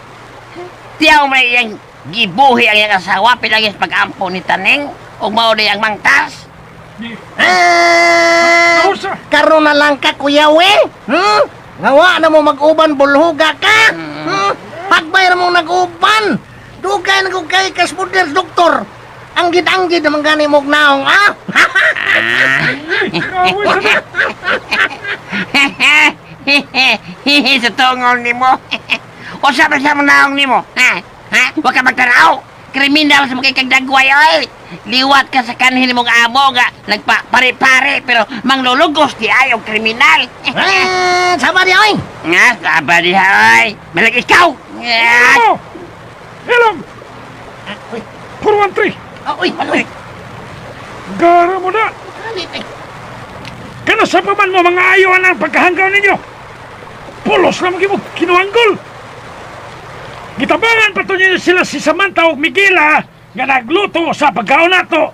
Tiyaw man iyang gibuhi ang iyang asawa pinagis pag-ampo ni Taneng ug mao ni ang mangtas. Di, Ah! Nausa. Karon na lang ka, Kuya We. Ngawa na mo mag-uban, bulhuga ka. Pagbay na mo nag-uban. Dugay na ko kay kaspuder, doktor. Anggid-anggid naman gani mo naong, ah? Away sa na. Sa tungol nimo. O sabi sa mga naong nimo? Ha? Ha? Huwag ka magtanaw. Kriminal sa mga kagdagway, oy. Liwat ka sa kanhin mong amo nga nagpa-pare-pare pero manglulugos di ay og kriminal. Ah, sama di, oy. Nga, saba di oy. Malag ikaw. Nga. Mo. Ilong. 413. Ah, uy, uy. Gara mo na. Kalit, eh. Kano sa pa man mo mga ayo ang pagkahanggaw ninyo? Pulos lang mo kinuanggol. Gitabangan pa to ninyo sila si Samantha ug Miguela nga nagluto sa pagkaon nato.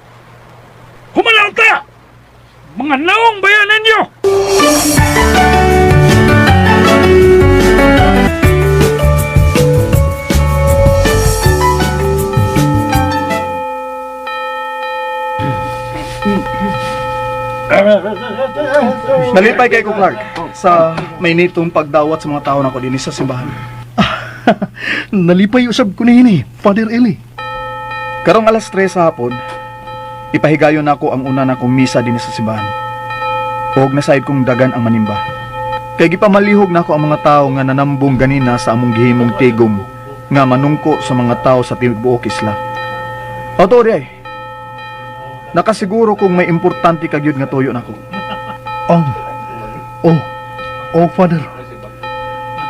Humalaw ta! Mga naong bayan ninyo! Nalipay kay ko Clark sa may nitong pagdawat sa mga tao nako dinhi sa simbahan. nalipay usab ko niini, Father Eli. Karong alas 3 sa hapon, ipahigayon nako ang una nakong misa dinhi sa simbahan. Og nasaid kong dagan ang manimba. Kay gipamalihog nako ang mga tao nga nanambong ganina sa among gihimong tigom nga manungko sa mga tao sa tibuok isla. Oto di ay. Nakasiguro kong may importante ka gyud nga tuyo nako. Ang, oh, oh, Father.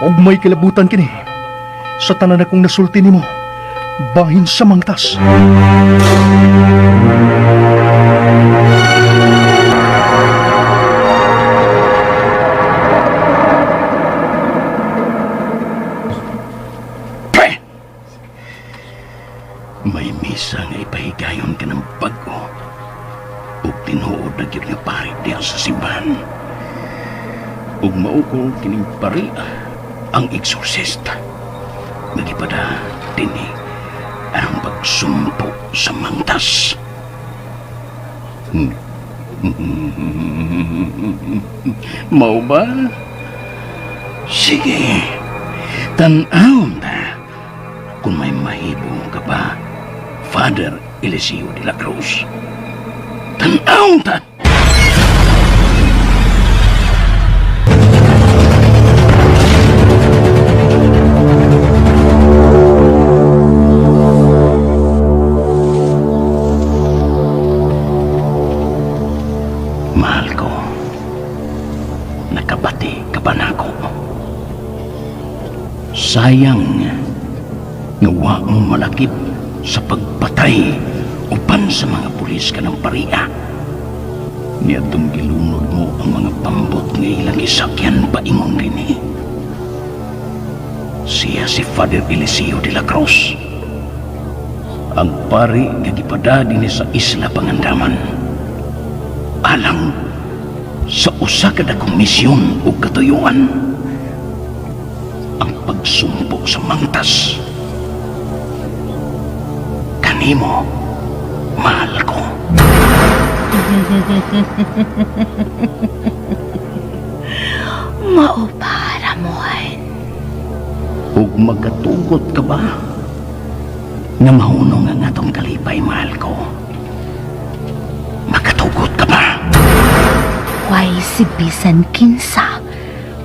Og may kilabutan kini. Sa tanan akong nasulti nimo, bahin sa mangtas. Peh! May misa nga ipahigayon ka ng bago. Ug tinuod na gyud nga pari diha sa simbahan. Ug mao ko kining pari ang exorcista. Nagipada dinhi ang pagsumpo sa mangtas. Mao ba? Sige. Tan-awon ta kung may mahibo ka pa, Father Eliseo de la Cruz. Tan-awon ta! Mahal ko, nakabati ka ba nako? Sayang nga wa mo malakip sa pagpatay Upan sa mga pulis ka ng pariya. Niadtong gilunod mo ang mga pambot nga ilang isakyan paingon dinhi. Siya si Father Eliseo de la Cruz. Ang pari nga gipada dinhi sa Isla Pangandaman. Alang sa usa ka dakong misyon ug katuyuan, ang pagsumpo sa mangtas. Kanimo, mahal ko. Mao pa, Ramon. Ug magkatugot ka ba nga mahunong ang atong kalipay, mahal ko? Makatugot ka ba? Way si bisan kinsa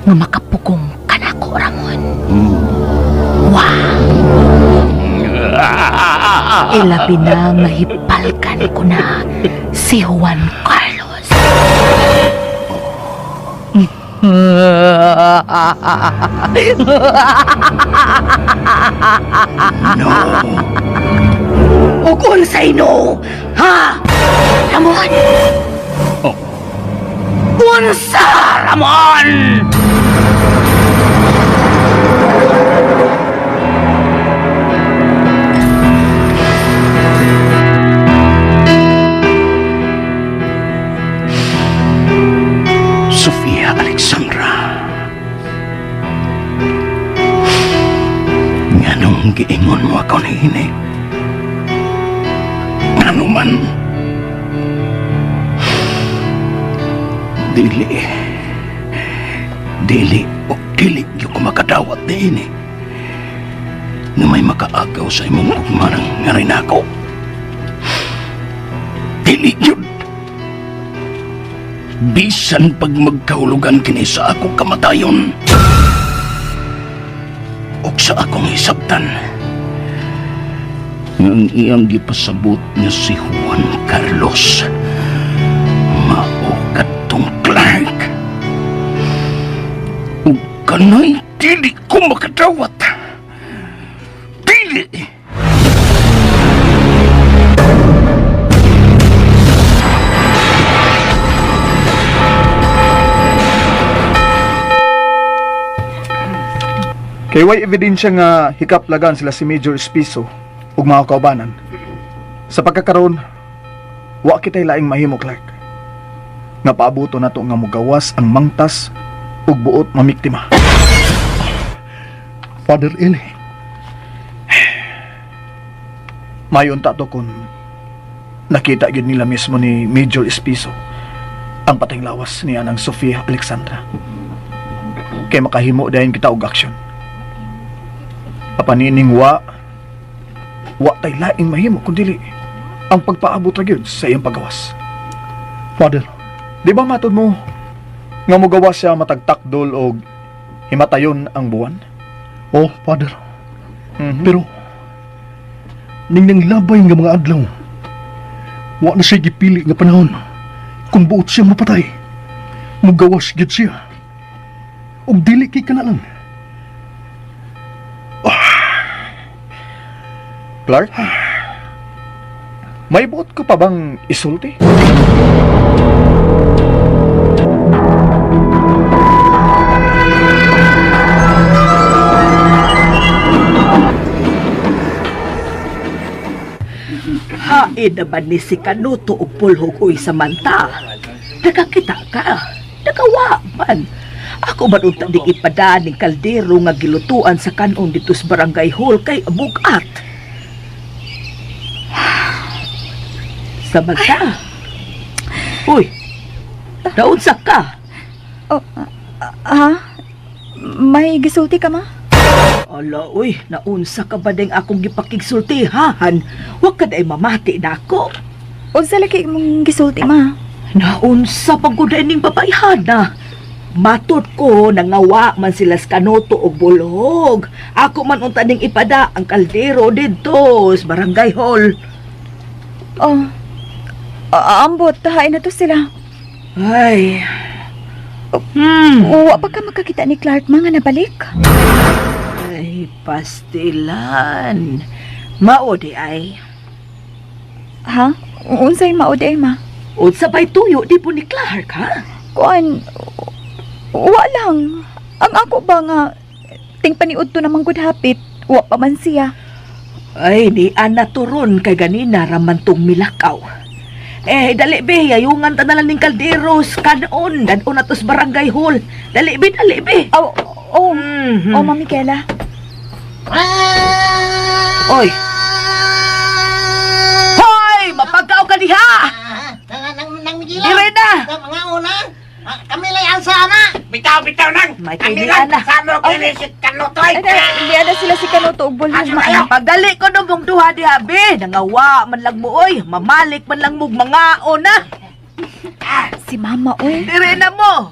nga makapugong kanako, Ramon. Wa! Ilabi na nga hipalkan ko na si Juan Carlos. No! Ug unsay no? Ha? Ramon! Oh. Unsa, Ramon? Sofia Alexandra. Nganong giingon mo ako niini? Ngano man? Dili. Dili o dili gyud ko makadawat niini. Nga may makaagaw sa imong gugmarang nga rin ako. Dili gyud. Bisan pag magkahulugan kini sa akong kamatayon ug sa akong hisabtan nga ang iyang gipasabot nga si Juan Carlos mao kadtong Clark, ug kanay dili ko makadawat. Dili. Kay way ebidensya nga hikaplagan sila si Major Espiso ug mga kaubanan. Sa pagkakaroon, wa kitay laing mahimo, Clark. Nga paabuto nato nga mugawas ang mangtas ug buot mamiktima. Father Eli, Mayon ta to kung nakita gyud nila mismo ni Major Espiso ang patayng lawas niya ng Sofia Alexandra. Kay makahimo dayon kita og aksyon. Apanining wa tay laing mahimo kun dili ang pagpaabot ra gyud sa iyang pagawas. Father, di ba matod mo nga mogawas siya matag takdol og himatayon ang buwan? Oh, Father. Pero ning nanglabay nga mga adlaw, wa na siya gipili nga panahon kung buot siya mapatay. Mugawas gyud siya. Og dili kay kana lang. Clark? May buot ko pa bang isulti? Hain naman ni si Kanuto og pulhog uy Samantha. Nakakita ka, nakawa man. Ako man unta di ipada ning kaldero nga gilutuan sa kanon dito sa barangay hall kay bugat. Samantha. Uy, naunsa ka? Oh, ha? May gisulti ka, ma? Ala, uy, naunsa ka ba ding akong gipakigsultihan? Huwag ka day mamati na ako. Unsa lagi mong gisulti, ma? Naunsa pag ning babayhana. Matod ko, nangawa man sila sa kanoto og bulhog. Ako man unta ning ipada ang kaldero didto sa barangay hall. Oh, ambot, tahain na to sila. Ay. Wa pa ka makakita ni Clark, ma, nga nabalik? Ay, pastilan. Mao di ay. Ha? Unsay mao di ay, ma? Unsa bay tuyo di po ni Clark, ha? Kuan, wa lang. Ang ako ba nga, ting paniud to namang good hapit, wa pa man siya. Ay, ni Ana turon kay ganina raman tong milakaw. Eh, dali be, ayungan ta na lang ning kalderos, kanon, dadon na to's barangay hall. Dali be, dali be. Oh, oh, oh, Ma'am Michaela. Oy. Hoy, mapagkaw ka diha. Nang Miguel. Dire na. Mga una. Kami lay alsa ana. Bitaw, bitaw nang! May Kami kini, lang, Ana. Samo kini si Kanutoy! Ay, hindi na sila si Kanuto og bulhog ma. Pagdali ko nung mong duha diha be, nangawa man lang mo oy, mamalik man lang mong mga na. Si Mama, oy. Dire na mo.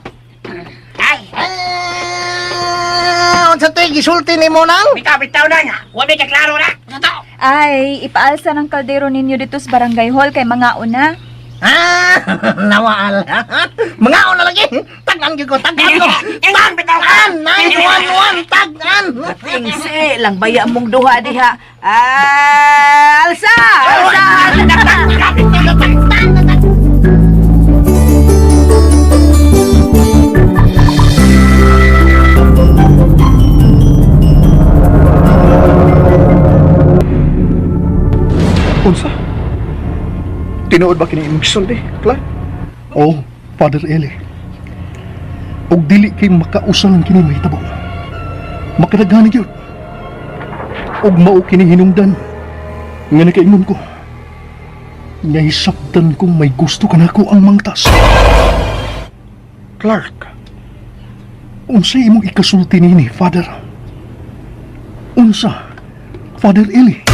Ay! Ah, unsa to'y gisulti nimo nang? Bitaw, bitaw nang! Wa may kaklaro na! Sa to! Ay, ipaalsa ng kaldero ninyo dito sa barangay hall kay mga una. Ah, nawaal. Mga una lagi. Tagan gyud ko, tagan ko. Ingon, bitaw ka! Tagan, 911, tagan. Tingsi lang baya mong duha diha. Ah, alsa! Alsa! Unsa? Tinuod ba kini imong gisulti, Clark? Oh, Father Eli. Og dili kay makausa lang kini mahitabo. Makadaghan gyud. Og mao kini hinungdan nga nakaingon ko. Nga hisabtan kong may gusto kanako ang mangtas. Clark, Unsa imong ikasulti nini, Father? Unsa, Father Eli?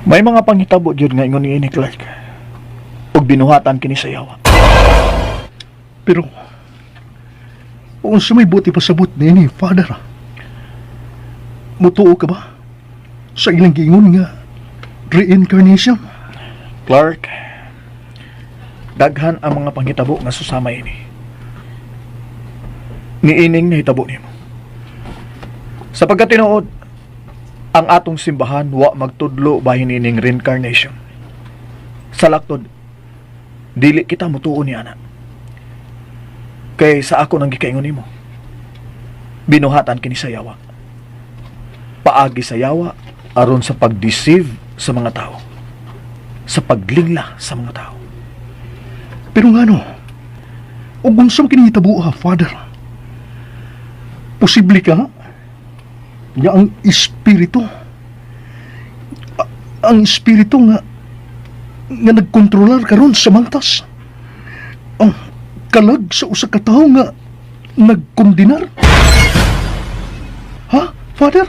may mga panghitabo jud nga ingon niini Clark. Ug binuhatan kini sa yawa. Pero unsa may buti pasabot nini, Father? Mutuo ka ba sa ilang giingon nga reincarnation? Clark, daghan ang mga panghitabo nga susama ini. Niining nahitabo nimo. Sa pagkatinuod, ang atong simbahan wa magtudlo bahin ining reincarnation. Sa laktod, dili kita mutuo ni ana. Kay sa ako nang gikaingon nimo. Binuhatan kini sa yawa. Paagi sa yawa aron sa pag-deceive sa mga tao, sa paglingla sa mga tao. Pero ngano? Ug unsa man kini hitabo, ha, Father? Posible ka nga ang espiritu ang espiritu nga nga nagkontrolar karon sa mangtas ang kalag sa usa ka tawo nga nagkondenar, ha, Father?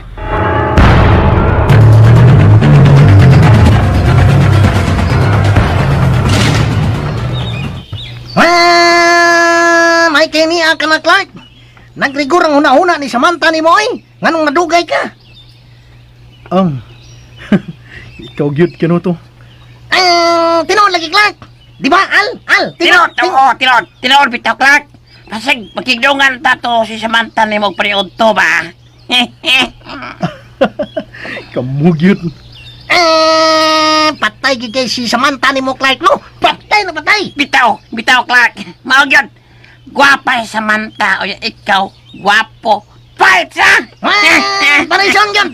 Ah, may kini ka na Clark. Nagrigor ang huna-huna ni Samantha ni Moy. Nganong nadugay ka? Ang ikaw gyud kano to. Ah, tinuod lagi Clark. Di ba? Al, al, Tinuod, oo, tinuod, tinuod, bitaw, Clark! Pasig, makigdungan ta to si Samantha ni mo paniud to ba? Kamo gyud. Eh, patay gyud kay si Samantha ni mo Clark no. Patay na patay. Bitaw, bitaw, Clark! Mao gyud! Gwapa si Samantha, o ikaw, gwapo. Fight, sa! Ah, parison gyud.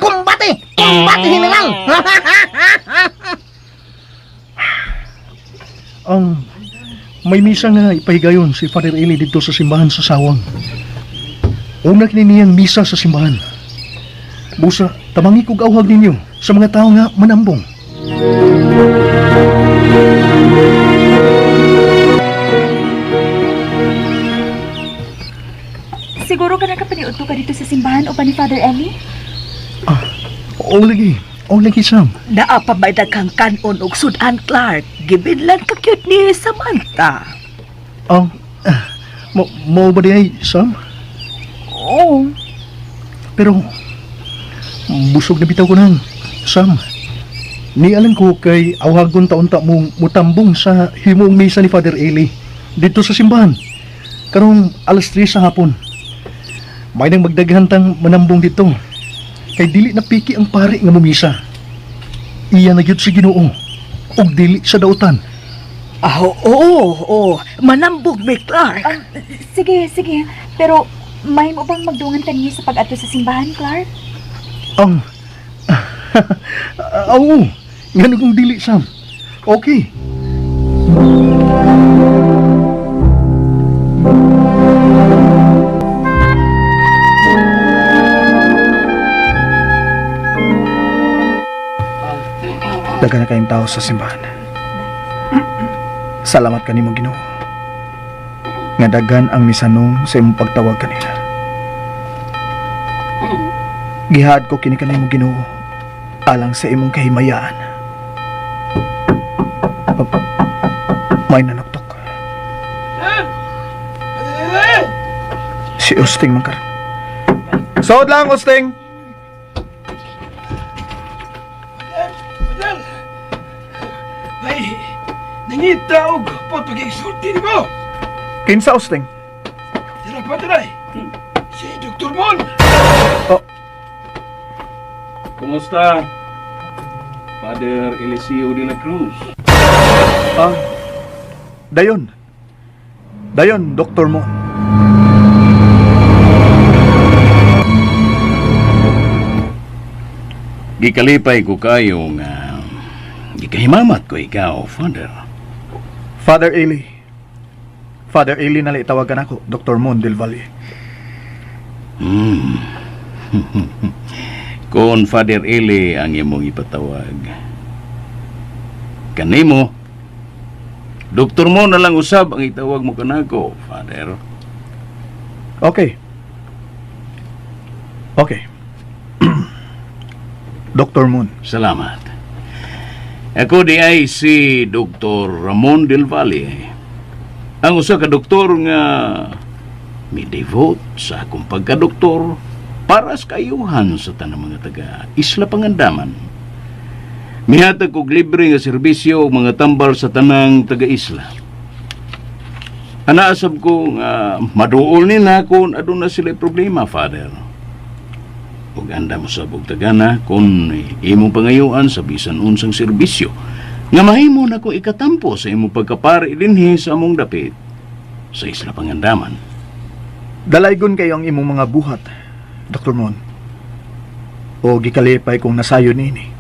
Kumbate, kumbate general. Ang may misa nga ipahigayon si Father Eli dito sa simbahan sa Sawang. Una kini niyang misa sa simbahan. Busa, tamangi kog awhag ninyo sa mga tao nga manambong. Siguro ka nakapaniud ka dito sa simbahan o pa ni Father Eli? Oo lagi, oo lagi Sam. Naa pa may daghang kanon og sudan Clark. Gibinlan ka cute ni Samantha. Ang mo, mo ba di ay, Sam? Oo. Pero busog na bitaw ko nang, Sam. Nialan ko kay awhagon taon ta mong mutambong sa himong misa ni Father Eli dito sa simbahan. Karong alas 3 sa hapon. May nang magdaghan tang manambong dito. Kay dili na piki ang pari nga mumisa. Iya na gyud sa Ginoo ug dili sa dautan. Ah, oo, oo. Manambog mi, Clark. Sige, sige. Pero may mo bang magdungan ta niyo sa pag-adto sa simbahan, Clark? Ang oo, ngano kung dili Sam. Okay. Daga na kayong tao sa simbahan. Salamat kanimo Ginoo. Nga daghan ang misanong sa imong pagtawag kanila. Gihaad ko kini kanimo Ginoo alang sa imong kahimayaan. May nanuktok. Si Usting man karon. Suod lang, Usting! Ay, nangita og potpagigsulti ni mo. Kinsa, Usting? Tira pa ay. Si Dr. Mon. Oh. Kumusta? Father Eliseo de la Cruz. Ah, dayon. Dayon, Dr. Mon. Gikalipay ko kayo nga gikahimamat ko ikaw, Father. Father Eli. Father Eli na lang itawagan ako, Dr. Mon del Valle. Kung Father Eli ang imong ipatawag. Kanimo, doktor mo na lang usab ang itawag mo kanako, Father. Okay. Okay. Dr. Moon. Salamat. Ako di ay si Dr. Ramon Del Valle. Ang usa ka doktor nga mi devote sa akong pagkadoktor para sa kayuhan sa tanang mga taga Isla Pangandaman. Mihatag og libre nga serbisyo og mga tambal sa tanang taga isla. Anaasab ko nga maduol ni na kung aduna sila problema, Father. Ug anda mo sa tagana kung imong pangayuan sa bisan unsang serbisyo nga mahimo na ko ikatampo sa imong pagkapari dinhi sa among dapit sa Isla Pangandaman. Dalaygon kayo ang imong mga buhat, Dr. Mon. O gikalipay kong nasayo niini.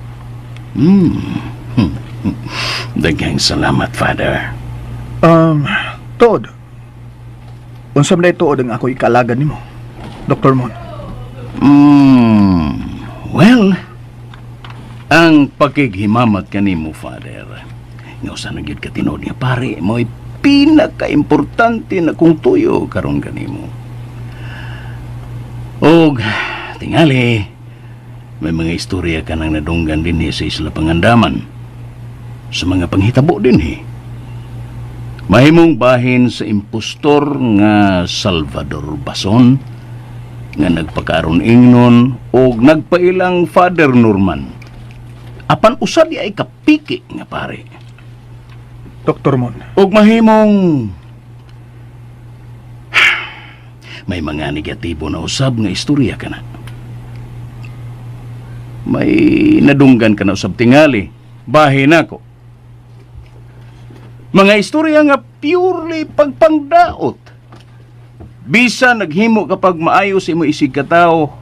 Daghang salamat, Father. Tuod. Unsa man day tuod ang ako ikalagan nimo, Dr. Mon? Well, ang pakighimamat kanimo, Father, nga usa na gyud ka tinuod nga pare, mo'y pinakaimportante na kung tuyo karon kanimo. Og tingali, may mga istorya ka nang nadunggan dinhi sa Isla Pangandaman sa mga panghitabo dinhi. Mahimong bahin sa impostor nga Salvador Bason nga nagpakaron ingnon og nagpailang Father Norman. Apan usa di ay kapiki nga pare. Dr. Mon. Og mahimong may mga negatibo na usab nga istorya ka na. May nadunggan ka na usab tingali. Bahin ako. Mga istorya nga purely pagpangdaot. Bisa naghimo kapag maayos imo isig katao.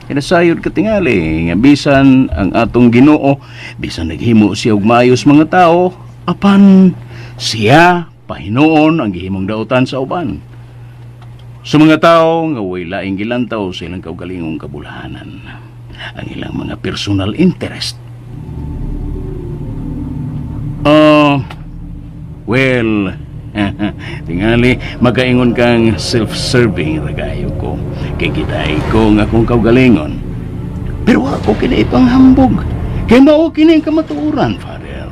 Kinasayod ka tingali nga bisan ang atong Ginoo, bisan naghimo siya og maayos mga tao, apan siya pahinuon ang gihimong dautan sa uban. Sa mga tao nga way laing gilantaw sa ilang kaugalingong kabulahanan, ang ilang mga personal interest. Oh, well, tingali, makaingon kang self-serving ragayo ko. Kay giday ko nga akong kaugalingon. Pero ako kini ipanghambog. Kay mao kini ang kamatuoran, Father.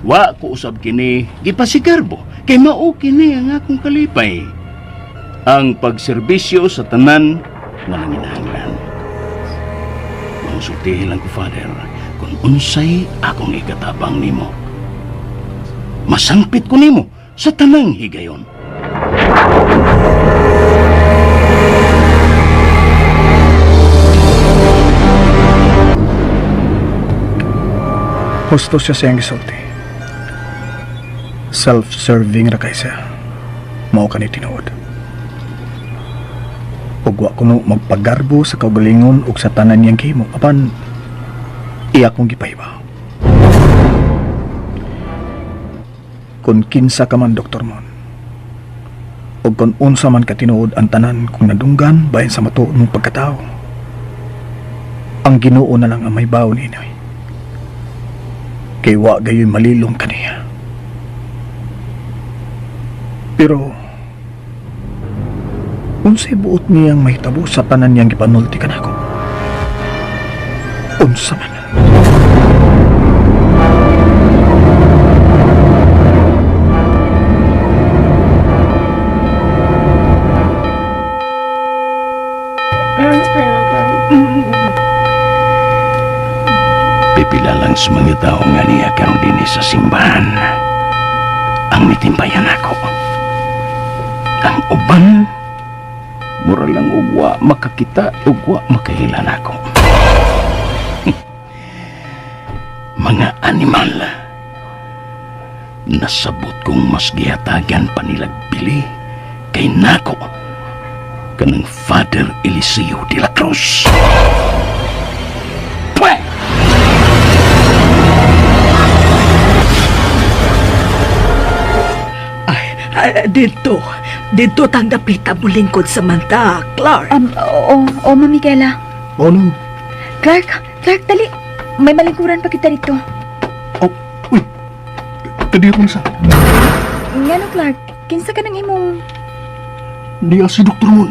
Wa ko usab kini gipasigarbo. Kay mao kini ang akong kalipay. Ang pagserbisyo sa tanan nga nanginahanglan. Mangusultihin lang ko, Father, kung unsay akong ikatabang nimo. Masangpit ko nimo sa tanang higayon. Husto siya siyang gisulti. Self-serving ra kay siya. Mao kani tinuod. Ug wa kuno magpagarbo sa kaugalingon ug sa tanan niyang gihimo apan iya kong gipahibaw. Kung kinsa ka man, Dr. Mon, ug kung unsa man ka tinuod ang tanan kung nadunggan bahin sa matuod mong pagkatao, ang Ginoo na lang ang may baon ninoy. Kay wa gayoy malilong kaniya. Pero unsay buot niyang mahitabo sa tanan niyang gipanulti kanako? Unsa man? Pipila lang sa mga tao nga niya karon dinhi sa simbahan ang mitimbayan ako. Ang uban, mura lang ugwa makakita, ugwa makahila nako. Mga animal, nasabot kong mas gihatagan pa nilag bili kay nako kanang Father Eliseo de la Cruz. Pwe! Ay, dito tang dapita mo lingkod sa manta, Clark. Oo, oo, Ma'am Micaela. Oh, no. Clark, Clark, dali. May malingkuran pa kita dito. Oh, uy. Kadiron sa. Ngano, Clark? Kinsa ka nang imong... Niya si Dr. Moon.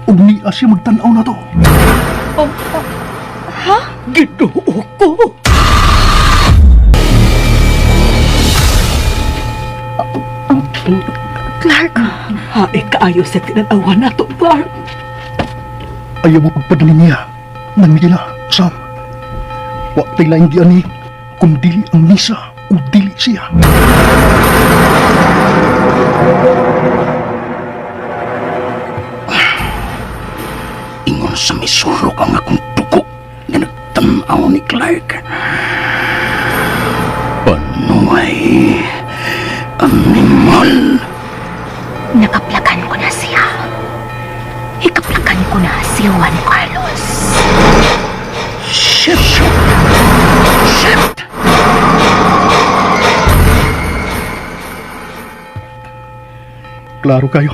Ug niya siya magtan-aw na to. Oh, oh, ha? Ginoo ko! Clark! Hae kaayo sa tinanawa na to, Clark. Ayaw mo pagpadali niya. Nang Miguela, Sam. Wa tay laing giani kung dili ang misa o dili siya. Ingon sa misurok ang akong dugo nga nagtan-aw ni Clark. Panuay, animal. Nakaplakan ko na siya. Ikaplakan ko na si Juan Carlos. Shit! Shit! Klaro kayo.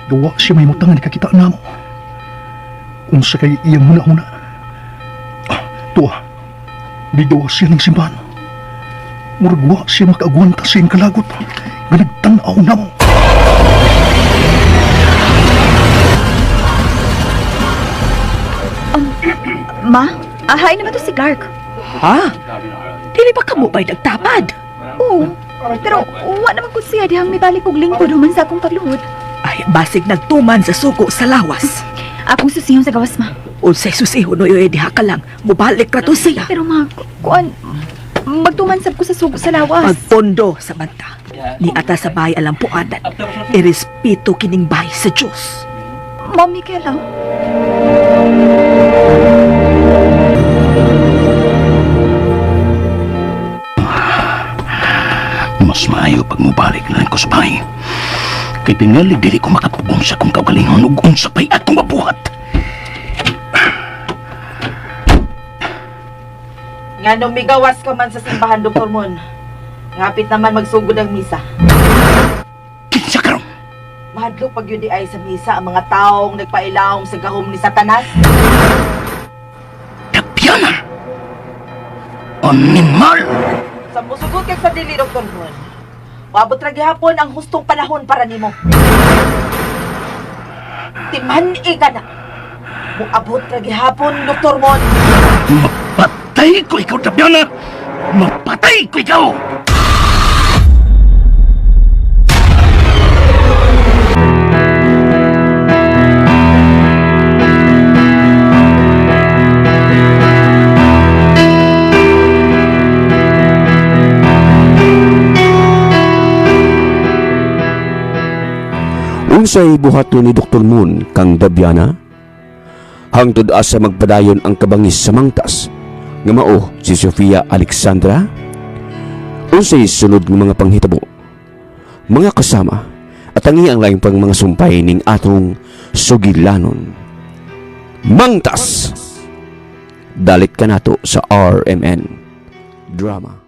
Gawa siya may mutangan kakita na mo. Unsa kay iyang huna-huna. Ah, tuwa. Di gawa siya ng simbahan. Murag wa siya makaagwanta sa iyang kalagot. Nga nagtan-aw na mo. Ma, ahay naman to si Clark. Ha? Dili ba kamo ba'y nagtapad? Oo, pero wa naman ko siya dihang mibalik og lingkod human sa akong pagluhod. Ay, basig nagtuman sa suko sa lawas. Akong susihon sa gawas, ma. Unsay susihon no yoy diha ka lang, mubalik ra to siya. Pero ma, kuan, magtuman sab ko sa sugo sa lawas. Pagpondo sa banta, ni ata sa bahay alampuanan, irespeto kining bahay sa Diyos. Ma'am Micaela. Mas maayo pag mubalik na lang ko sa bahay. Kay tingali dili ko makapugong sa akong kaugalingon ug unsa pa'y akong mabuhat. Nga nung migawas ka man sa simbahan, Dr. Mon. Ngapit naman magsugod ang misa. Kinsa karon? Mahadlok pag yun di ay sa misa ang mga taong nagpailawom sa gahom ni Satanas. Tapiana! Animal! Sa musugot kag sa dili, Dr. Mon. Wabot ra gihapon ang hustong panahon para nimo. Timan-i ka na. Muabot ra gihapon, Dr. Mon. Mapatay ko ikaw, Tapiana! Mapatay ko ikaw! Unsay buhaton ni Dr. Moon kang Dabyana? Hangtod asa magpadayon ang kabangis sa mangtas. Nga mao si Sofia Alexandra? Unsay sunod nga mga panghitabo? Mga kasama, at ang iyang laing pang mga sumpay ning atong sugilanon. Mangtas! Dalit ka nato sa RMN Drama.